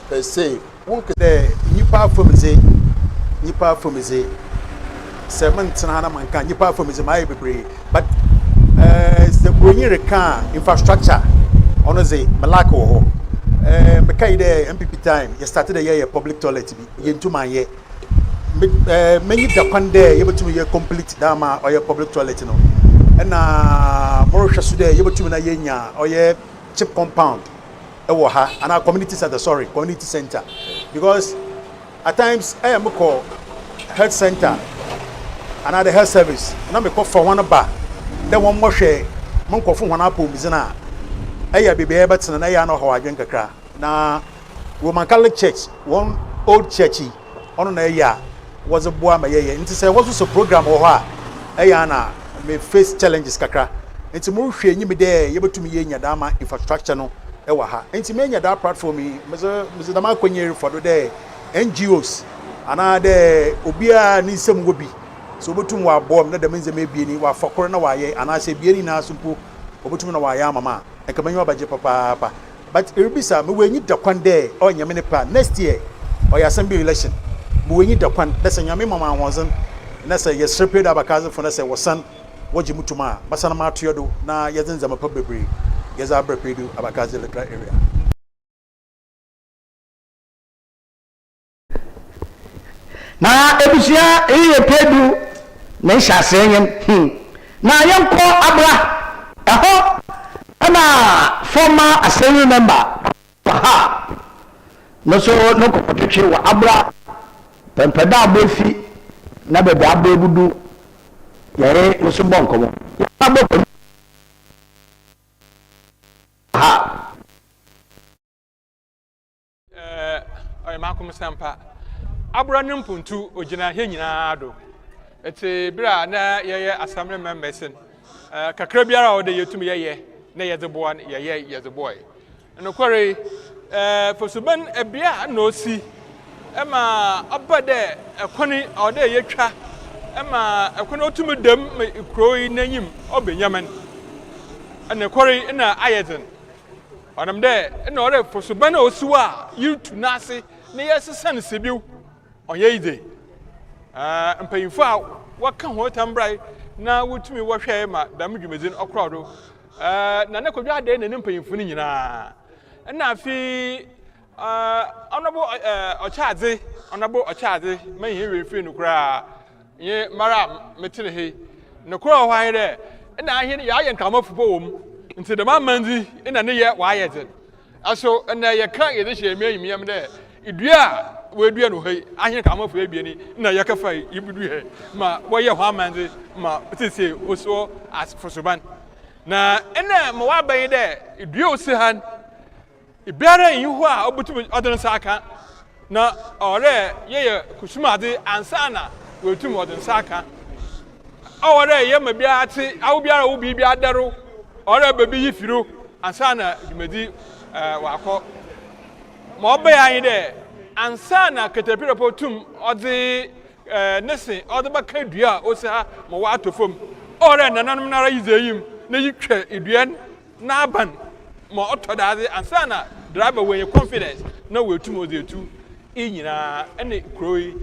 per se Wonnkã dɛ nyimpa afamu dze, nyimpa afamu dze, sɛ menntsena ha na mannka a, nyimpa afamu dze mayɛ beberee but eh, sɛ Buronyi rekã a, infrastructure ɔno dze me lack wɔ hɔ. Eh, mekãe dɛ NPP time yɛ start dɛ yɛyɛ public toilet bi, yenntum annyɛ. Me eh, m'enyi da kwan dɛ yebotum yɛ complete dɛ ama ɔyɛ public toilet no. Nna morohwɛ so dɛ yebotum na yenya ɔyɛ chip compound. wɔ ha anaa community center sorry community center because at times ɛyɛ mo kɔ health center anaa the health service na mekɔ fa wɔn ba dɛ wɔn mmɔhwɛ mo nkɔfo wɔn apɔwmudzen a ɛyɛ beebi a yɛbɛtena na ɛyɛ ana ɔhaw adwen kakra na Roman Catholic Church wɔn old church yi ɔno na ɛyɛ a wɔdze boa ma yɛyɛ ntsi sɛ wɔso sɛ program wɔ hɔ a ɛyɛ a na me face challenges kakra ntsi morohwɛ enyim dɛ yebotum yeenya dɛm ama infrastructure no wɔ ha ntsi menya daa platform yi medze medze dɛm akwanya yi rofa do dɛ NGOs anaa dɛ obiara ne nsamu wɔ bi sɛ obotum ɔaboa me na dɛm ndzɛmba ebien yi ɔafa kor na ɔayɛ anaa sɛ ebien nyinaa so mpo obotum na ɔayɛ ama me a nka m'enyiwa bɛgye papaapa. But eribisa mowɔ enyi da kwan dɛ ɔyɛ Nyame ne pɛ a next year ɔyɛ assembly election mowɔ enyi da kwan dɛ sɛ Nyame ma me ahoɔdzen na sɛ yɛserɛ Pedu abakadzefo na sɛ wɔsan wɔgye mo tum a mɛsan matoa do na yɛdze ndzɛmba pa beberee yɛdze abrɛ Pedu abakadze electoral area. Na ebusua iyi yɛ pedu ne nhyɛasee nye hmm. Na yɛnkɔ abra, ɛhɔ na former assembly member Wahab no so no nkɔmmɔtwetwe wɔ abra pɛmpɛdɛ a aboefi na baabi a aboebudu yɛe no so bɔ nkɔmmɔ. Yɛsan bɔ Kwadu Wahab. Ɔyɛ m'akomsampa. Abora no mpontu ogyina hɛn nyina do. Etse ber a na yɛyɛ assembly members no, kakra biara a ɔwɔ dɛ yetum yɛyɛ na yɛdze boa no, yɛyɛe yɛdze boae. Nokwar yi, fasuban bea a nna osi ma ɔba dɛ kwan yi ɔwɔ dɛ yetwa ma kwan otum da mu ma kurow yi n'enyim ɔba nyaman. Nokwar yi nna ayɛ dzen. Ɔnam dɛ nna ɔwɔ dɛ fasuban a osi hɔ a yerutu n'ase na yɛresesa no sibew, ɔnnyɛ easy. Mpanyimfo a wɔka hɔn tam brae na wotumii wɔhwɛe ma dɛm dwumadzi no ɔkɔr do. Nana Kwadwo Adei na ne mpanyimfo no nyina. Nna afei Honourable Ɔkyɛadze, Honourable Ɔkyɛadze, mennhɛn werɛ mmfir no koraa. Nye mara a metse ha yi, nokwar a ɔwɔ hɔ ara nye dɛ, nna ahɛn yɛayɛ nkramofo mpo wɔ mu, ntsi dɛm amandzi yi nna ne yɛ ɔayɛ dzen. Aso ndɛ yɛkã yɛdze hyɛ hɛn enyimnyam dɛ dua a woedua no wɔ ha yi, ahɛn nkramofo ebien yi nna yɛkɛfa yi yebodua ha yi ma wɔyɛɛ hɔn amandze ma sesei osi hɔ as fosoban. Na nna ma ɔaba nye dɛ dua a osi ha no, Biara nnyi hɔ a obotum ɔdze ne nsa akã, na ɔwɔ dɛ yɛyɛ kusumadze ansaana oetum ɔdze nsa akã. Ɔwɔ dɛ yɛma biara tse, awo biara a ɔwɔ biribi adɛr, ɔwɔ dɛ ɔba bi yi fi do ansaana dwumadzi ɔakɔ. Ma ɔbae ara nye dɛ, ansaana katapila botum ɔdze ne se ɔdze bɛka dua a osi ha ma ɔatɔ famu, ɔwɔ dɛ nananom noara yi dze enyim na yitwa dua no n'aban ma ɔtɔ daadze ansaana driver oenya confidence na oetum ɔdze etu. Iyi nyina na kurow yi,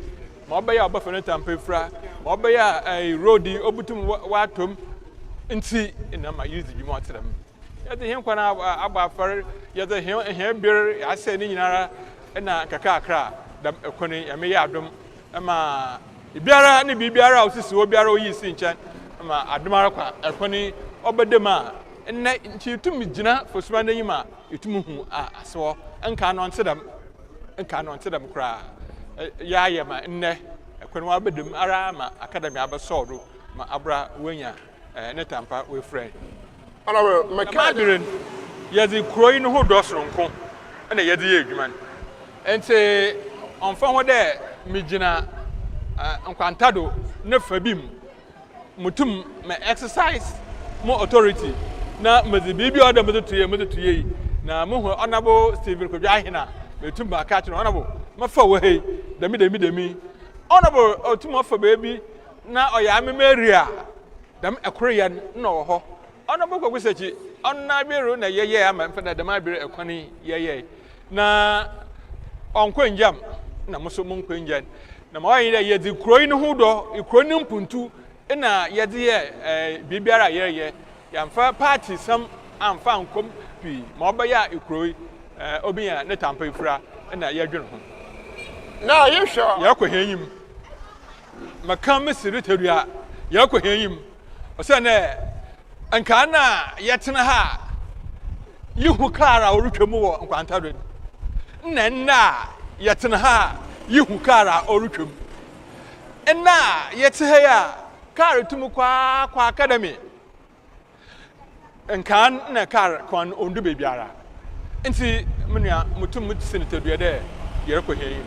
ma ɔbɛyɛ a wɔbɛfa ne tampa efura, ma ɔbɛyɛ a road yi obotum ɔatɔ mu ntsi na ma yeridzi dwuma a ɔtse dɛm. Yɛdze hɛn nkwa no abɔ afɔr, yɛdze hɛn hɛn ber asɛɛ ne nyinara na nkakrankra dɛm kwan yi Nyame yɛɛ adom ma biara ne biribiara a osisi hɔ biara oyii sii nkyɛn ma adom ara kwa kwan yi ɔbɛda mu a ndɛ nkyɛ itum gyina Fosuma n'enyim a itum hu ase hɔ. Nkaa no ɔnntse dɛm, nkaa no ɔnntse dɛm koraa. Yɛayɛ ma ndɛ kwan yi ɔabɛda mu araa ma academy abɛsɔw do ma abra woenya ne tampa oefura yi. Dɛm aber no, yɛdze kurow yi no ho dɔ soronko na yɛdze yɛɛ edwuma no. Ntsi ɔmmfa ho dɛ migyina nkwanta do ne fa bi mu, mutum me exercise mo authority na medze biribi a ɔwɔ dɛ medze to yie medze to yie. Na muhu Honourable Stephen Kwadwo Ahen a, metum maka akyerɛ no, Honourable, mɛfa wo ha yi, dɛm dɛm dɛm yi. Honourable otum ɔfa beebi na ɔyɛ amem area. Dɛm koryɛ no nna ɔwɔ hɔ. Ɔno bɔkɔ Kwisakyi, ɔno n'aber na yɛyɛe ama mfa dɛ dɛm aber kwan yi yɛyɛe. Na ɔnnkɔ nngya m' na mo so monnkɔ nngya n'. Na ma ɔyɛ nye dɛ yɛdze kurow yi no ho dɔ, kurow no mpontu na yɛdze yɛɛ biribiara a yɛreyɛ. Yɛammfa party-sɛm ammfa annkɔ mu pii. Ma ɔbɛyɛ a kurow yi obenya ne tampa efura na yɛdwen ho. Na yehwɛ. Yɛrokɔ hɛn enyim. Mekã me se ritadua, yɛrokɔ hɛn enyim, osiandɛ nkaa nna yɛtsena ha a yehu kaar a orutwa mu wɔ nkwanta do no, nna ndɛ a yɛtsena ha a yehu kaar a orutwa mu. Ndɛ a yɛtse ha yi a kaar tum kɔ ara kɔ academy. Nkaa na kaar kwan no onndu beebiara. Ntsi mo nua, mutum misi no tadua dɛ yɛrokɔ hɛn enyim.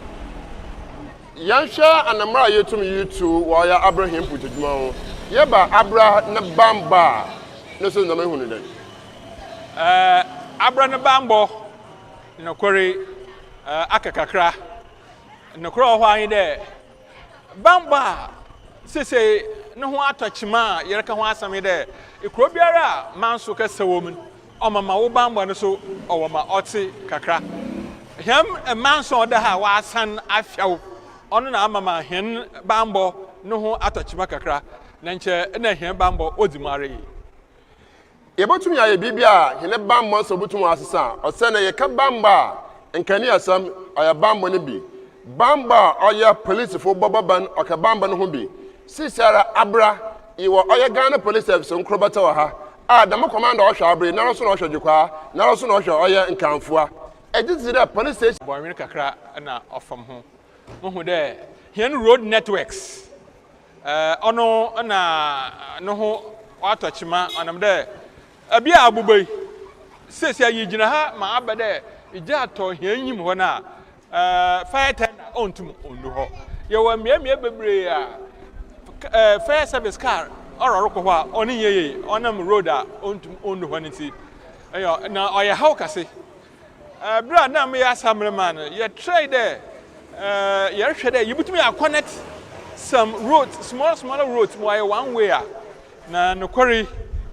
Yɛnhwɛ anamara a yetum yi tu wɔ ɔyɛ abra hɛn mpuntudwuma ho. Yɛba abra ne bambɔ a, no so ndzɛmba ihu no dɛn? Abra ne bambɔ, nokwar yi, aka kakra. Nokwar a ɔwɔ hɔ ara nye dɛ, Bambɔ a sesei no ho atɔ kyema a yɛreka ho asɛm nye dɛ, kurow biara a manso kɛsɛ wɔ mu no, ɔmama wo bambɔ no so ɔwɔ ma ɔtse kakra. Hɛn manso a ɔda ha a wɔasan afɛw, ɔno na ama ma hɛn bambɔ no ho atɔ kyema kakra, na nkyɛ nna hɛn bambɔ odzi mu ara yie. Yebotum ayɛ biribi a hɛn bambɔ nsɛm botum asesa a, ɔsɛ ndɛ yɛka bambɔ a, nkaneasɛm, ɔyɛ bambɔ no bi. Bambɔ a ɔyɛ polisifo bɔbɔ ban, ɔka bambɔ no ho bi. Seseiara abra, yewɔ ɔyɛ Ghana Police Service nkorbata wɔ ha a dɛm commander a ɔhwɛ abra yi, noara so na ɔhwɛ Dwekwaa, noara so na ɔhwɛ ɔyɛ Nkamfua. Egye dzi dɛ police station. Bɔnwen kakra na ɔfam ho. Muhu dɛ hɛn road networks Ɔno na no ho ɔatɔ kyema, ɔnam dɛ bea a aboba yi, sesei yegyina ha ma aba dɛ gya atɔ hɛn enyim hɔ no a, fire tender onntum onndu hɔ. Yɛwɔ mbeambea beberee a fire service kaar ɔrɔ rokɔ hɔ a ɔnnyɛ yie ɔnam road a onntum onndu hɔ no ntsi, na ɔyɛ haw kɛse. Ber a nna meyɛ asamberman no, yɛtrae dɛ yɛrohwɛ dɛ yebotum akɔnɛt some roads, small smaller roads ma wɔayɛ one way a, na nokwar yi,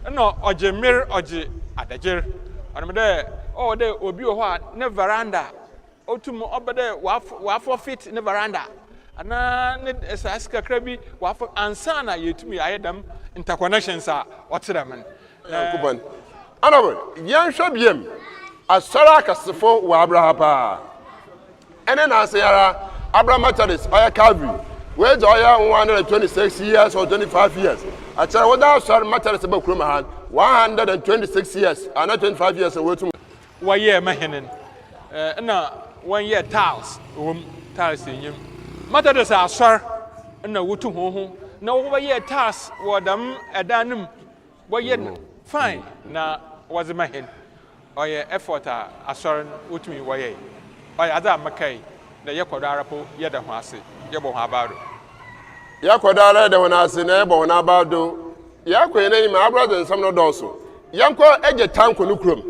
nna ɔgye mber, ɔgye adagyer. Ɔnam dɛ ɔwɔ dɛ obi wɔ hɔ a ne veranda otum ɔba dɛ ɔaforfeit ne veranda anaa ne asaase kakra bi ɔafor ansaana yeetum yɛayɛ dɛm interconnections a ɔtse dɛm no. Nyankopɔn. Ana yɛnhwɛ biom, Asɔr akɛsefo wɔ abra ha paa. Ɛne nansa yi ara, Abra Methodist, ɔyɛ Calvary, wei dze ɔyɛ 126 years or 25 years. Akyerɛ wodze Asɔr Methodist ba kurom ha 126 years anaa 25 years na woetum. Wɔyɛɛ ma hɛn no, nna wɔnnyɛɛ tiles wɔ mu, tiles nnyi mu. Methodist Asɔr na wotu hɔnho na wɔbɛyɛɛ tiles wɔ dɛm dan no mu. Wɔyɛ no fine na wɔdze ma hɛn. Ɔyɛ effort a Asɔr no wotumii wɔyɛe. Ɔyɛ adze a mekãe dɛ yɛkɔ do ara po yɛda hɔn ase, yɛbɔ hɔn aber do. Yɛkɔ do ara yɛda hɔn ase na yɛbɔ hɔn aber do. Yɛkɔ hɛn enyim a, aber dze nsɛm no dɔɔ so. Yɛnkɔ Egye Tanko no kurom.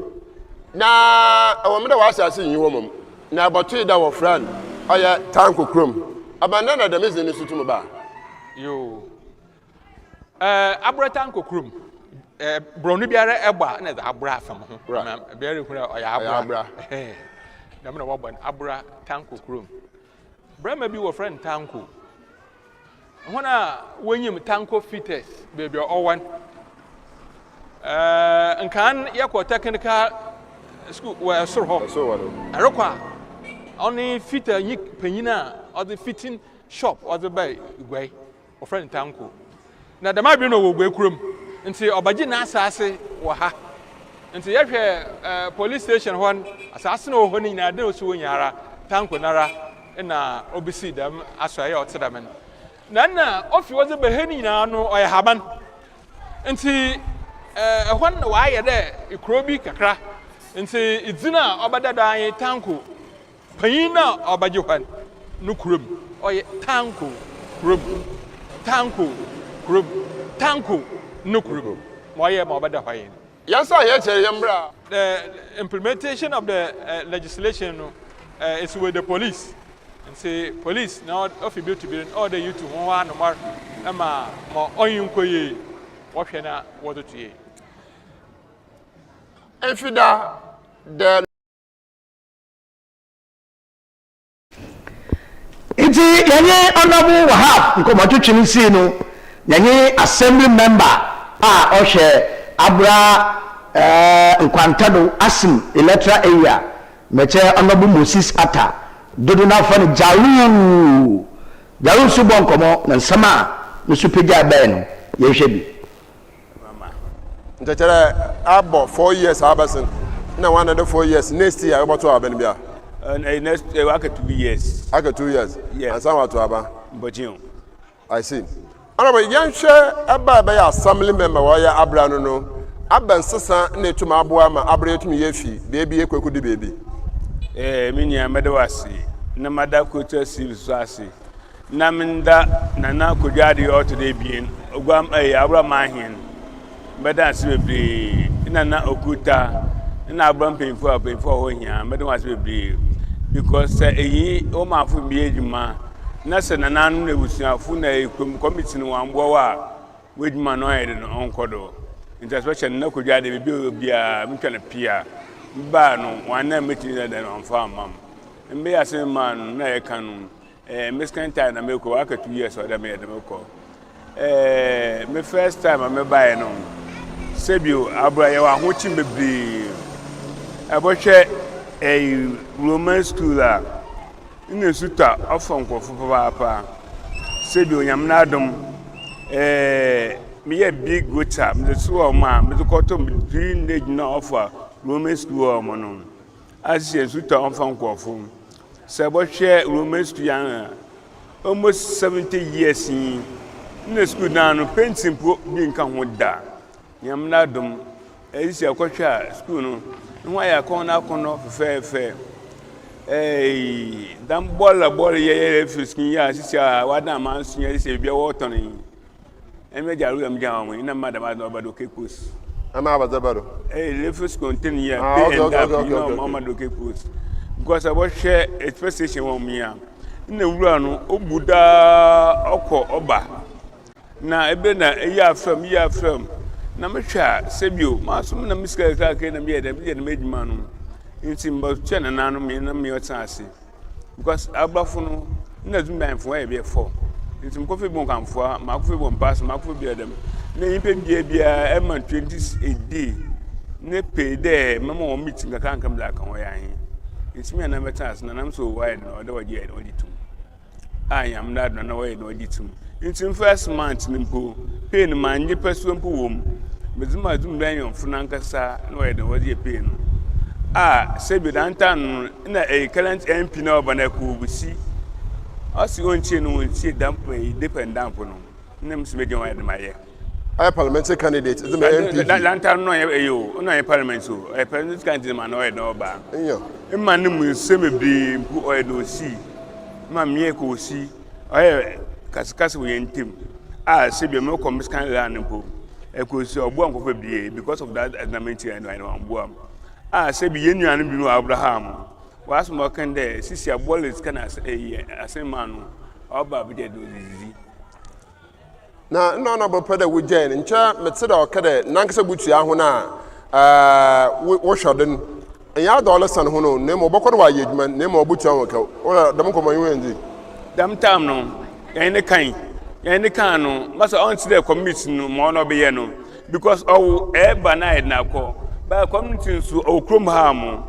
Na ɔwɔ mu dɛ w'asaase nnyi hɔ mbom, na ebɔtoe dɛ wɔfrɛ no ɔyɛ Tanko kurom. Aban dɛn na dɛm dzin no so tum baa? Yoo. Ɛɛ abrata nkokrom ɛɛ borɔno biara ɛbɔ a ɛna ɛdze abra afam ho ma biara ehunu a ɔyɛ abra dɛm na wɔbɔ no abra tankokurom. Barima bi wɔfrɛ no Tanko. Hɔn a wonyim Tanko Fitters beebi a ɔwɔ no, ɛɛ nkan yɛkɔ technical school wɔ sor hɔ. Ɛrokɔ a, ɔne fitter nye panyin a ɔdze fitting shop ɔdze bae Guai. Wɔfrɛ no Tanko. Na dɛm aber no ɔwɔ Oguaa kurom, ntsi ɔbɛgye n'asaase wɔ ha. Ntsi yɛhwɛ eh, police station hɔ no, asaase no ɔwɔ hɔ no nyina, dɛ osi hɔ nyinara, Tanko noara na obesii dɛm asoɛe a ɔtse dɛm no. Na nna ofi hɔ dze ba ha no nyina no ɔyɛ haban. Ntsi eh, hɔ no na ɔayɛ dɛ kurow bi kakra. Ntsi dzin a ɔbɛda do ara nye Tanko. Panyin no a ɔabɛgye hɔ no kurom, ɔyɛ Tanko kurom, Tanko kurom, Tanko no kurom ma ɔyɛ ma ɔbɛda hɔ yi. Yɛnsan yɛn kyɛr yɛn mbra. The implementation of the legislation no is with the police. Nti police na ofi bir to bir no ɔwɔ dɛ yetu ho anomar ma ma ɔnye nkɔ yie, wɔhwɛ na wɔdze to yie. Mfida dɛ. Ntsi yɛnye Honourable Wahab nkɔmbɔtwetwe no sii no, yɛnye Assembly Member a ɔhwɛ Abra Nkwanta do Asim Electoral Area, mekyerɛ Honourable Moses Atta, dodow no ara frɛ no Jaroo. Jaroo so bɔɔ nkɔmbɔ na nsɛm a no so pegyaa bae no, yɛnhwɛ bi. Nkyɛkyɛrɛ abɔ 4 years abɛsen na one another 4 years next year yɛbɛto aba no bia. Next aka 2 years. Aka 2 years. Yeah. Ansa wato aba. Mpɔkye o. I see. Honorable, yɛnhwɛ ɛba a ɛbɛyɛ assembly member wɔyɛ abra no aba nsesa na etum aboa ma abra yɛtum yɛ fi beebi ekɔ ekɔdu beebi. Me nua mɛda wo ase na mada Kotua Steve so ase na menda Nana Kodwo Adeɛ ɔtɔ do ebien Oguam ɛyɛ Abura Manhen mɛda ase bebree na na Okuta na Abura mpanyinfoɔ a mpanyinfoɔ a hɔ hia mɛda wɔn ase bebree because sɛ eyi wɔn maafo bi yɛ adwuma na sɛ nananom na ebusuafo na ekurom committee no wɔn amboa wɔ a w'edwuma no ɔyɛ de no ɔnkɔ do nti especially Nana Kodwo Adeɛ beebi a ɔwɔ biara metwa no pia mbaa no wɔn anan mɛtumi dɛ dɛ no ɔmfa amma m mbɛyɛ asɛm maa no na yɛka no. Me second time na mekɔ waka 2 years ɔdɛ meyɛ dɛ mekɔ me first time a mebaeɛ no sɛbio abura yɛwɔ ahokyem bebree ɛbɔhwɛ ɛyi Roman school a nna nsu tɔ a ɔfa nkurɔfo papaapa sɛbio Onyame n'adom meyɛ big gutter mede so wɔ ɔmo a mede kɔtɔ drainage na ɔfa Roman school wɔ ɔmo no asɛ nsu tɔ a ɔmfa nkurɔfo. Sɛ bɔhwɛ Roman school yi a, almost 70 years yi, nna school no ano painting mpo bi nka ho da. Nyame n'adom, ɛsi akɔhwɛ a school no, ne ho ayɛ akɔnnɔ akɔnnɔ fɛfɛɛfɛ. Ɛɛ, dam bɔɔla bɔɔla yɛyɛ refiri school yi a sisi a wadan amanso yi sisi baabi a wɔretɔn yi. Ɛmɛ gya awura mu gya wɔn ina mma dama na ɔba do Cape Coast. Ɛmɛ abadze ba do. Ɛyɛ refuse container yi a pay and up yi na ɔma do Cape Coast. Because wɔhwɛ express station wɔn mu yi a, na nwura no obu daa ɔkɔ ɔba. Na ebe na eyi afam yi afam. Na mehwɛ a sɛbio maaso na me sika kakra kakra na meyɛ dɛ meyɛ dɛm adwuma no. Nti mbɛtua nananom me na meyɛ ɔtena ase. Because abrafo no nna Zumbanfo wɔyɛ bɛyɛ four ntsi mokɔfa bi wɔ Nkamfowa, makɔfa bi wɔ Mpaase, makɔfa bi wɔ dɛm na nyimpa bia biara ɛma no 20 a day ne pay dɛ mɛma wɔn meeting kakra nka medze aka ho ɔyɛ ahe ntsi me nana bɛtena ase na nam so wɔayɛ no ɔdɛ wɔgye yɛ wɔgye tum a Nyame n'adom na wɔyɛ no wɔgye tum ntsi first month no mpo pay no mannye pɛsoa mpo wɔ mu medze ma Zumbanfo no ankasa na wɔyɛ dɛn wɔdze yɛ pay no a sɛbi dantan no na ɛyɛ current MP na ɔba na ɛkɔ obusi ɔsi ontie no ontie damp ɛyi dip and dump no na mo si bɛ gyina wɔn ɛdɛm ayɛ. Ɔyɛ parliamentary candidate ɛdze ma NPP. Lanta no ɔyɛ ɛyɛ o ɔno ɔyɛ parliament o ɔyɛ parliamentary candidate ma na ɔyɛ dɛ ɔba. Nyɛ. Mma ne mu nsɛm bebree mpo ɔyɛ dɛ osi ma mmea kɔ osi ɔyɛ kasekase wɔ yɛn ntam a sɛbi ɔmo kɔ miskan land mpo ɛkɔ osi ɔboa nkɔfo bebree because of that ɛdinam nti ɛna ɛna ɔboa mu. A Sɛ bi hɛn nuanom binom wɔ Abraham w'asɛm a ɔkã dɛ sisi a bɔɔla sika na asɛm maa no ɔba abɛgya dɛ ɔdze dzidzi. Na nna ɔno bɛpɛ dɛ wogyae no. Nkyɛ metse dɛ ɔka dɛ nankasa botua hɔn a wɔhwɛ do no. Nnyɛ adze a ɔresan hɔn o, na mbom ɔbɔkɔ do ɔayɛ edwuma no, na mbom obotua hɔn kaw. Woana dɛm nkɔmbɔ yi nye hɔn dzi? Dɛm time no, yɛnye no kae, yɛnye no kaa no, masa ɔnntse dɛ community no ma ɔno ɔbɛyɛ no because ɔwo ɛɛba na ayɛ dɛn akɔ, but community no so ɔwɔ kurom ha mo,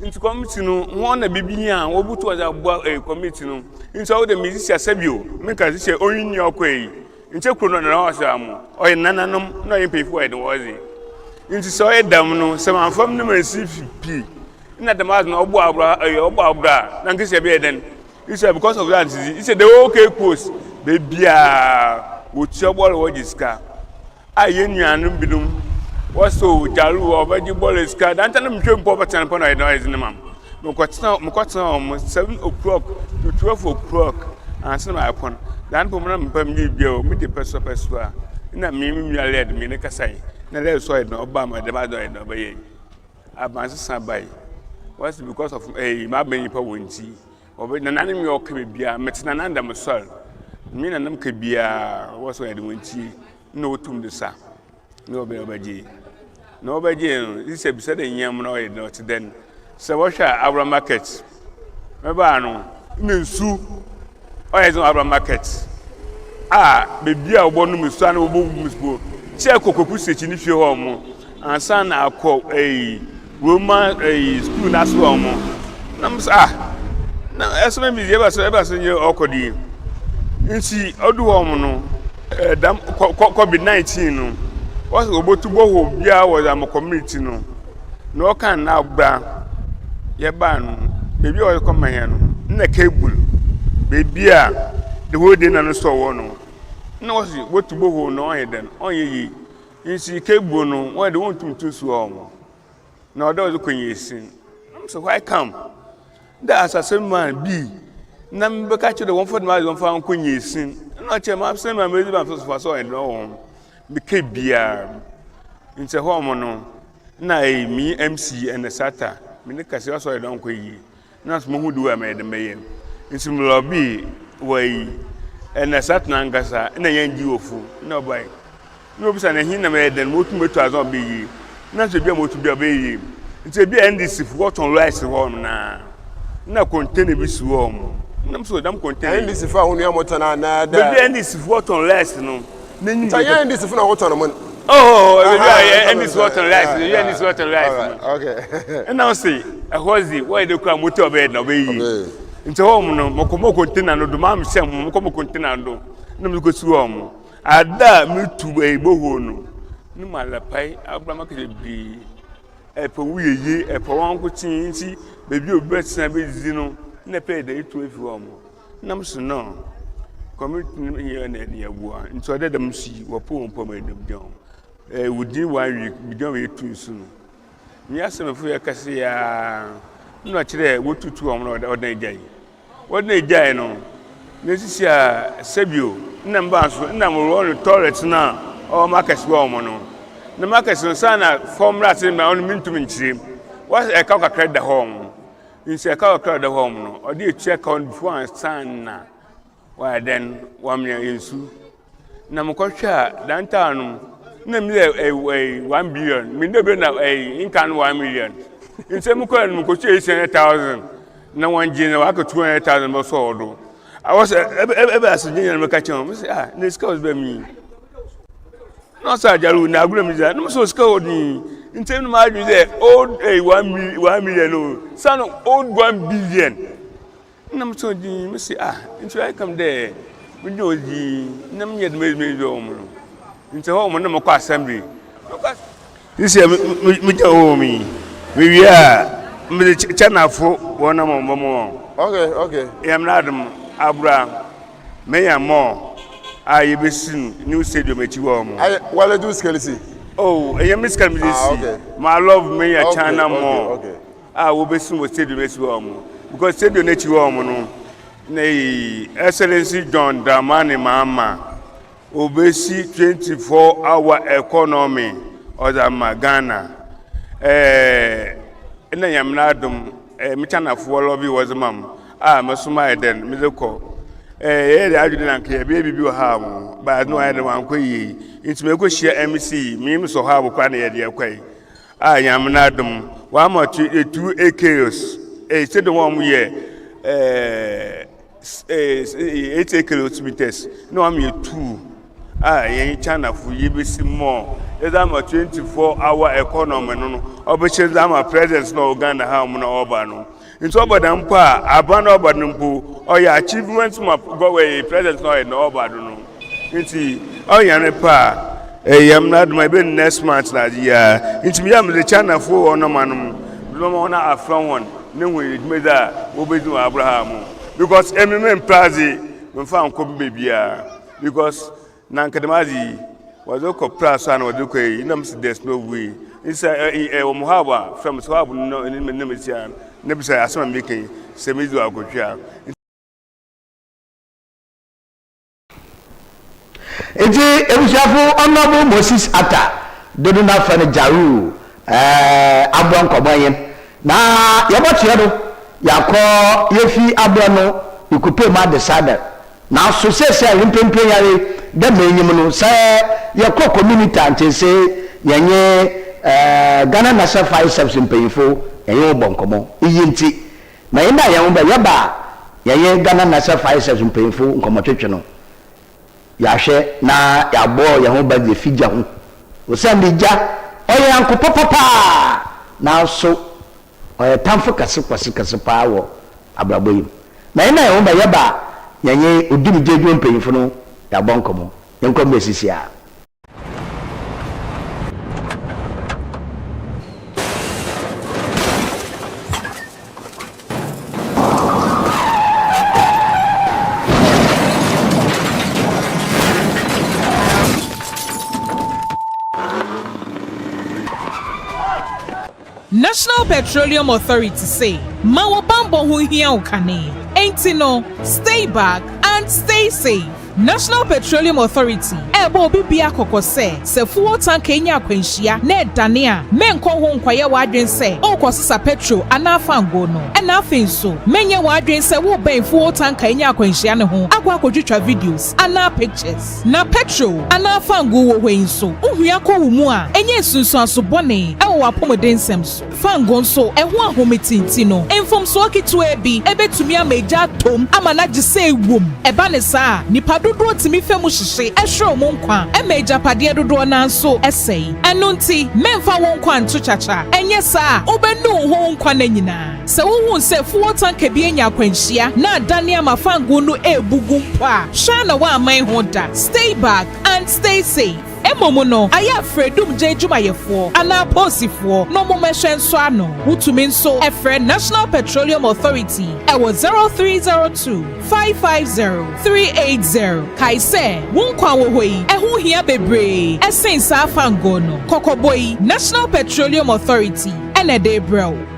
ntsi community no hɔn na biribi hia a wobotum wɔdze aboa eh, community no, ntsi ɔwo dɛ musician sɛbio, menka sɛ onyi nyia ɔkɔe yi, nkyɛ kuro no na ɔsɛ amo, ɔyɛ nananom na ɔyɛ mpanyimfo wɔyɛ dɛn wɔdze, ntsi sɛ ɔyɛ dɛm no, sɛ mamfa me mansi pi na dɛm adze no ɔbɔ abra, ɔbɔ abra a, na nkesi ɛbɛyɛ dɛn? He because of that he said the whole Cape Coast beebiara wɔtua bɔɔl wɔgye sika a yɛn nuanom binom wɔsɔ gyaru wɔbɛgye bɔɔl sika danta no mehwɛ mpo ɔbɛtena mpo na ɔyɛ dɛn ɔyɛ ne mam mekɔtena mekɔtena wɔn 7 o'clock to 12 o'clock ansa na mayɛ pɔn dan mpo na mepɛ meyɛ bia o mede pɛsoa pɛsoa na me me nua lɛd me ne kasa yi na lɛd so ɔyɛ dɛn ɔba ma dɛm adɔ ɔyɛ dɛn ɔbɛyɛ yi abansesa bae wɔsi because of ɛyi mabɛn nipa wɔ nti. Ɔbɛ nananom yɛ ɔka biribiara mete nana da mesɔre me nanam ka biara wɔ so yɛde wɔn tie na wɔtum de sa na ɔbɛ ɔbɛgye na ɔbɛgye no sɛ bisa dɛ nyɛm na ɔyɛ dɛ ɔte dɛn sɛ wɔhwɛ a awura market mɛbaa no na nsu ɔyɛ dɛ awura market a beebi a wɔbɔ nom nsu ana wɔbɔ gu nsuo kyɛ kɔkɔku sɛkyi ne fie hɔ mo ansa na akɔ ɛyi Roma ɛyi sukuu n'ase wɔ wɔn na mo sɛ ah na ɛsɛ mi bi ɛba so ɛba so nye ɔkɔ di nti ɔdu hɔ wɔn no ɛdam kɔ kɔ kɔbi 19 no wɔsɛ obotu bɔhɔ biara wɔ ama community no na ɔka na abra yɛbaa no beebi a ɔkɔ ma yɛn no na cable beebi a the whole day na no sɔ wɔ no na wɔsɛ wotu bɔhɔ no ɔnyɛ dɛn ɔnyɛ yie. Nti cable no wɔn de wɔntum ntu nsu hɔ wɔn na ɔdɛ ɔdze kɔ nyesin na mo sɛ why come dɛ asase man bi na mbɛka kyerɛ dɛ wɔn fɔ dɛm adze wɔn fa nkɔ nyesin na ɔkyerɛ ma sɛ ma medzi ma so fa so ɔyɛ dɛ ɔwɔ ho meka biara nti ɛhɔ wɔn no na ɛyi mi MC ɛna sata me ne kɛse ɔsɔ ɔyɛ dɛ ɔnkɔ yie na so mohu do a mɛyɛ dɛ mɛyɛ nti me lɔbi wɔ yi ɛna sata ankasa ɛna yɛn gyi wɔ fo na ɔbae. Na obisa no, Hen na mɛyɛ dɛn motum etu adze a ɔbɛyɛ yie? Na sɛ bi a motu bi a ɔbɛyɛ yie. Ntsi bi a NDC fo wɔtɔn rice hɔ nom na nna container bi si hɔ nom. Na mo so dɛm container yi. NDC fo a wɔnoa mo tɔn anaa dɛ. Beebi a NDC fo wɔtɔn rice no n'enyim. Nti ɔnyɛ NDC fo na wɔtɔn mo no. Oh, beebi a NDC fo wɔtɔn rice no, beebi a NDC fo wɔtɔn rice no. Okay. Nna ɔse ɛhɔ dze wɔyɛ dɛ kura motu a ɔbɛyɛ dɛn ɔbɛyɛ yie. Nti hɔ nom no mokɔ mo container no do maa mehyɛ mo mokɔ mo container no do na medze kɔsi hɔ nom. Ada a metu ebohoo no, no mu alapae abra ma kɛse bebree. Ɛpɛ wo yeye, ɛpɛ wankotsee ntsi beebi a obi bɛtsena bedzidzi no, nna ɛpɛ dɛ etu efi hɔ mo. Nna mo so no, community no nyɛ na yɛboa ntsi ɔdɛ dɛm su yi wɔpɛ wɔn mpo ma yɛdɛm gya wɔn. Eh, within one week, megya wɔn etu nsu no. Nyɛ asɛm efo yɛ kɛse aa, nna ɔkyerɛ wotutu wɔn na ɔdan gya yi. Wɔde no gyae no, na sisi a sɛbio nna mba so nna mowɔ no toilet no a ɔwɔ market hɔ wɔn no. Na market no saa na fam na ase ma ɔno mentum nkyerɛ mu. Wɔsɛ ɛkaw kakra da hɔ wɔn. Nti ɛkaw kakra da hɔ wɔn no, ɔde etua kaw no before ansa na wɔayɛ dɛn wɔamea nsu. Na mokɔhwɛ a that time no na mi yɛ ɛɛ ɛɛ 1 billion mi de bi na ɛɛ nka no 1 million. Nti mokɔɛ no mokɔtua 800,000. Na wɔn gye na waka 200,000 bɛ sɔɔ do. Awɔ sɛ ɛbɛ ɛbɛ ase gye nyina mɛka kyɛn wɔn sɛ ah na sika wɔ bɛ mi. Na ɔsɛ agyaru na agorɔ mi dza na mo sɛ sika wɔ ni. Nti ɛnu maa dwi sɛ old ɛyi 1 million o sanu old 1 billion. Na mo sɛ ɔdi mi sɛ ah nti ayɛ kam dɛ mi di ɔdi na mi yɛ dɛm ɛdi wɔn no. Nti hɔ wɔn na mo kɔ assembly. Sisi a megya wɔ mu yi, mewie a mede Chinafo wɔn na wɔn bɛmɔ wɔn. Okay. Yɛm na adom abura menya mɔ a yɛbɛsi no new stadium akyi hɔ mo. Ayɛ wale du sika si. Oh, ɛyɛ me sika mede si. Okay. My love menya China mɔ a wɔbɛsi wɔ stadium akyi hɔ mo. Because stadium akyi hɔ mo no na yi Excellency John Dramani Mahama obesi 24 hour economy ɔdze ama Ghana. Ɛɛ nna Nyame n'adom ɛɛ me Chinafoɔ lɔbi wɔdze ma m a me so mayɛ dɛn medze kɔ. Ɛɛ yɛyɛ dɛ adwene na nka yɛbɛyɛ biribi wɔ ha mo but no ayɛ dɛ wankɔ yie nti mekɔhyia MC me mesɔ hɔ a bɔkora na yɛde yɛkɔe a Nyame n'adom wama 2 acres ɛɛ stadium a wɔyɛ ɛɛ. 80 kilometers na wɔama yɛ tool a yɛn Chinafo yɛbɛsi mall yɛdze ama 24 hour economy no no ɔbɛhyɛ dze ama president na ɔwɔ Ghana ha ɔmo na ɔba no nti ɔba dɛm mpo a aban na ɔba no mpo ɔyɛ achievement ma gɔwɛ president na ɔyɛ na ɔba do no nti ɔyɛ ne pa a ɛyɛm na adoma ebe next month na adze yia nti meyɛ medze Chinafo wɔ ɔnɔma no mu mema wɔn afrɛ wɔn ne ho dwumadzi a wɔbɛdzi wɔ Abraham because emi mempɛ adze memfa nkɔ baabiara because na nka dɛm adze yi wɔdze kɔ pra so a na wɔdze kɔ yi na mesi there's no way nsa ɛ ɛ wɔn hɔ a fam so hɔ no ne ne mesi a ne bisa asɛm a meka yi sɛ medzi wɔ akɔtwe a. Ntsi ebusuafo Honourable Moses Atta dodo no afrɛ no Jaroo ɛɛ aboa nkɔmbɔ nye na yɛbɔtoa do yɛakɔ yefi aboa no Ikupɛ mu adesada naaso sesei mprempren ara yi dɛ ma enyim no sɛ yɛkɔ community a nkyese yɛnye ɛɛ Ghana National Fire Service mpanyimfo yɛnye hɔn bɔ nkɔmbɔ iyi ntsi ma yɛnda hɛnho bɛ yɛba a yɛnye Ghana National Fire Service mpanyimfo nkɔmbɔtwetwe no Yɛahwɛ na yɛabɔ hɛn ho ban dze efi gya ho, osiandɛ gya, ɔyɛ nyɛnko papa paa, naaso ɔyɛ tamfo kɛse kɛse kɛse paa wɔ abrabɔ yi mu. Na hɛn a hɛn ho bɛyɛ ba a, yɛnye odumgya edwuma mpanyimfo no yɛabɔ nkɔmbɔ. Yɛnkɔ mbrɛ seseiara. National Petroleum Authority se ma wo bammɔ ho hia wo kane, enti no stay back and stay safe. National Petroleum Authority rebɔ obi biara kɔkɔ sɛ, sɛ fuel tanker nya akwanhyia na ɛdane a, mɛnkɔ ho nkɔyɛ w'adwene sɛ worekɔsesa petrol anaa fangoo no. Ɛna afei nso, mɛnyɛ w'adwene sɛ worebɛn fuel tanker a anya akwanhyia no ho akɔ akɔtwitwa videos anaa pictures. Na petrol anaa fangoo wɔ hɔ yi nso, wohua kɔ wo mu a, ɛnya nsunsuanso bɔne wɔ w'apɔmudensɛm so. Fango nso, ɛho ahomete nti no, mfomsoɔ ketewaa bi bɛtumi ama egya atɔ mu ama no agye sɛ ɛwom. Ɛba no saa a, nnipa dodoɔ tumi fa mu hyehye, hwere wɔn nkwa, ɛma agyapadeɛ dodoɔ no ara nso sɛe. Ɛno nti, mɛmfa wo nkwa nto kyakya, ɛnyɛ saa a, wobɛnu wo ho wo nkwa nna nyinaa. Sɛ wohu sɛ fuel tanker bi anya akwanhyia na adane ama fango no rebu gu mpo a, hwɛ ara na woamman ho da. Stay back and stay safe. Mmom no, ayɛ a frɛ dumgya adwumayɛfoɔ anaa apolisifoɔ na wɔmmɛhwɛ nsɔ ano. Wotumi nso frɛ National Petroleum Authority wɔ 0302 550 380. Kae sɛ, wo nkwa wɔ hɔ yi, ɛho hia bebree sen saa fangoo no. Kɔkɔbɔ yi, National Petroleum Authority na ɛde rebrɛ wo.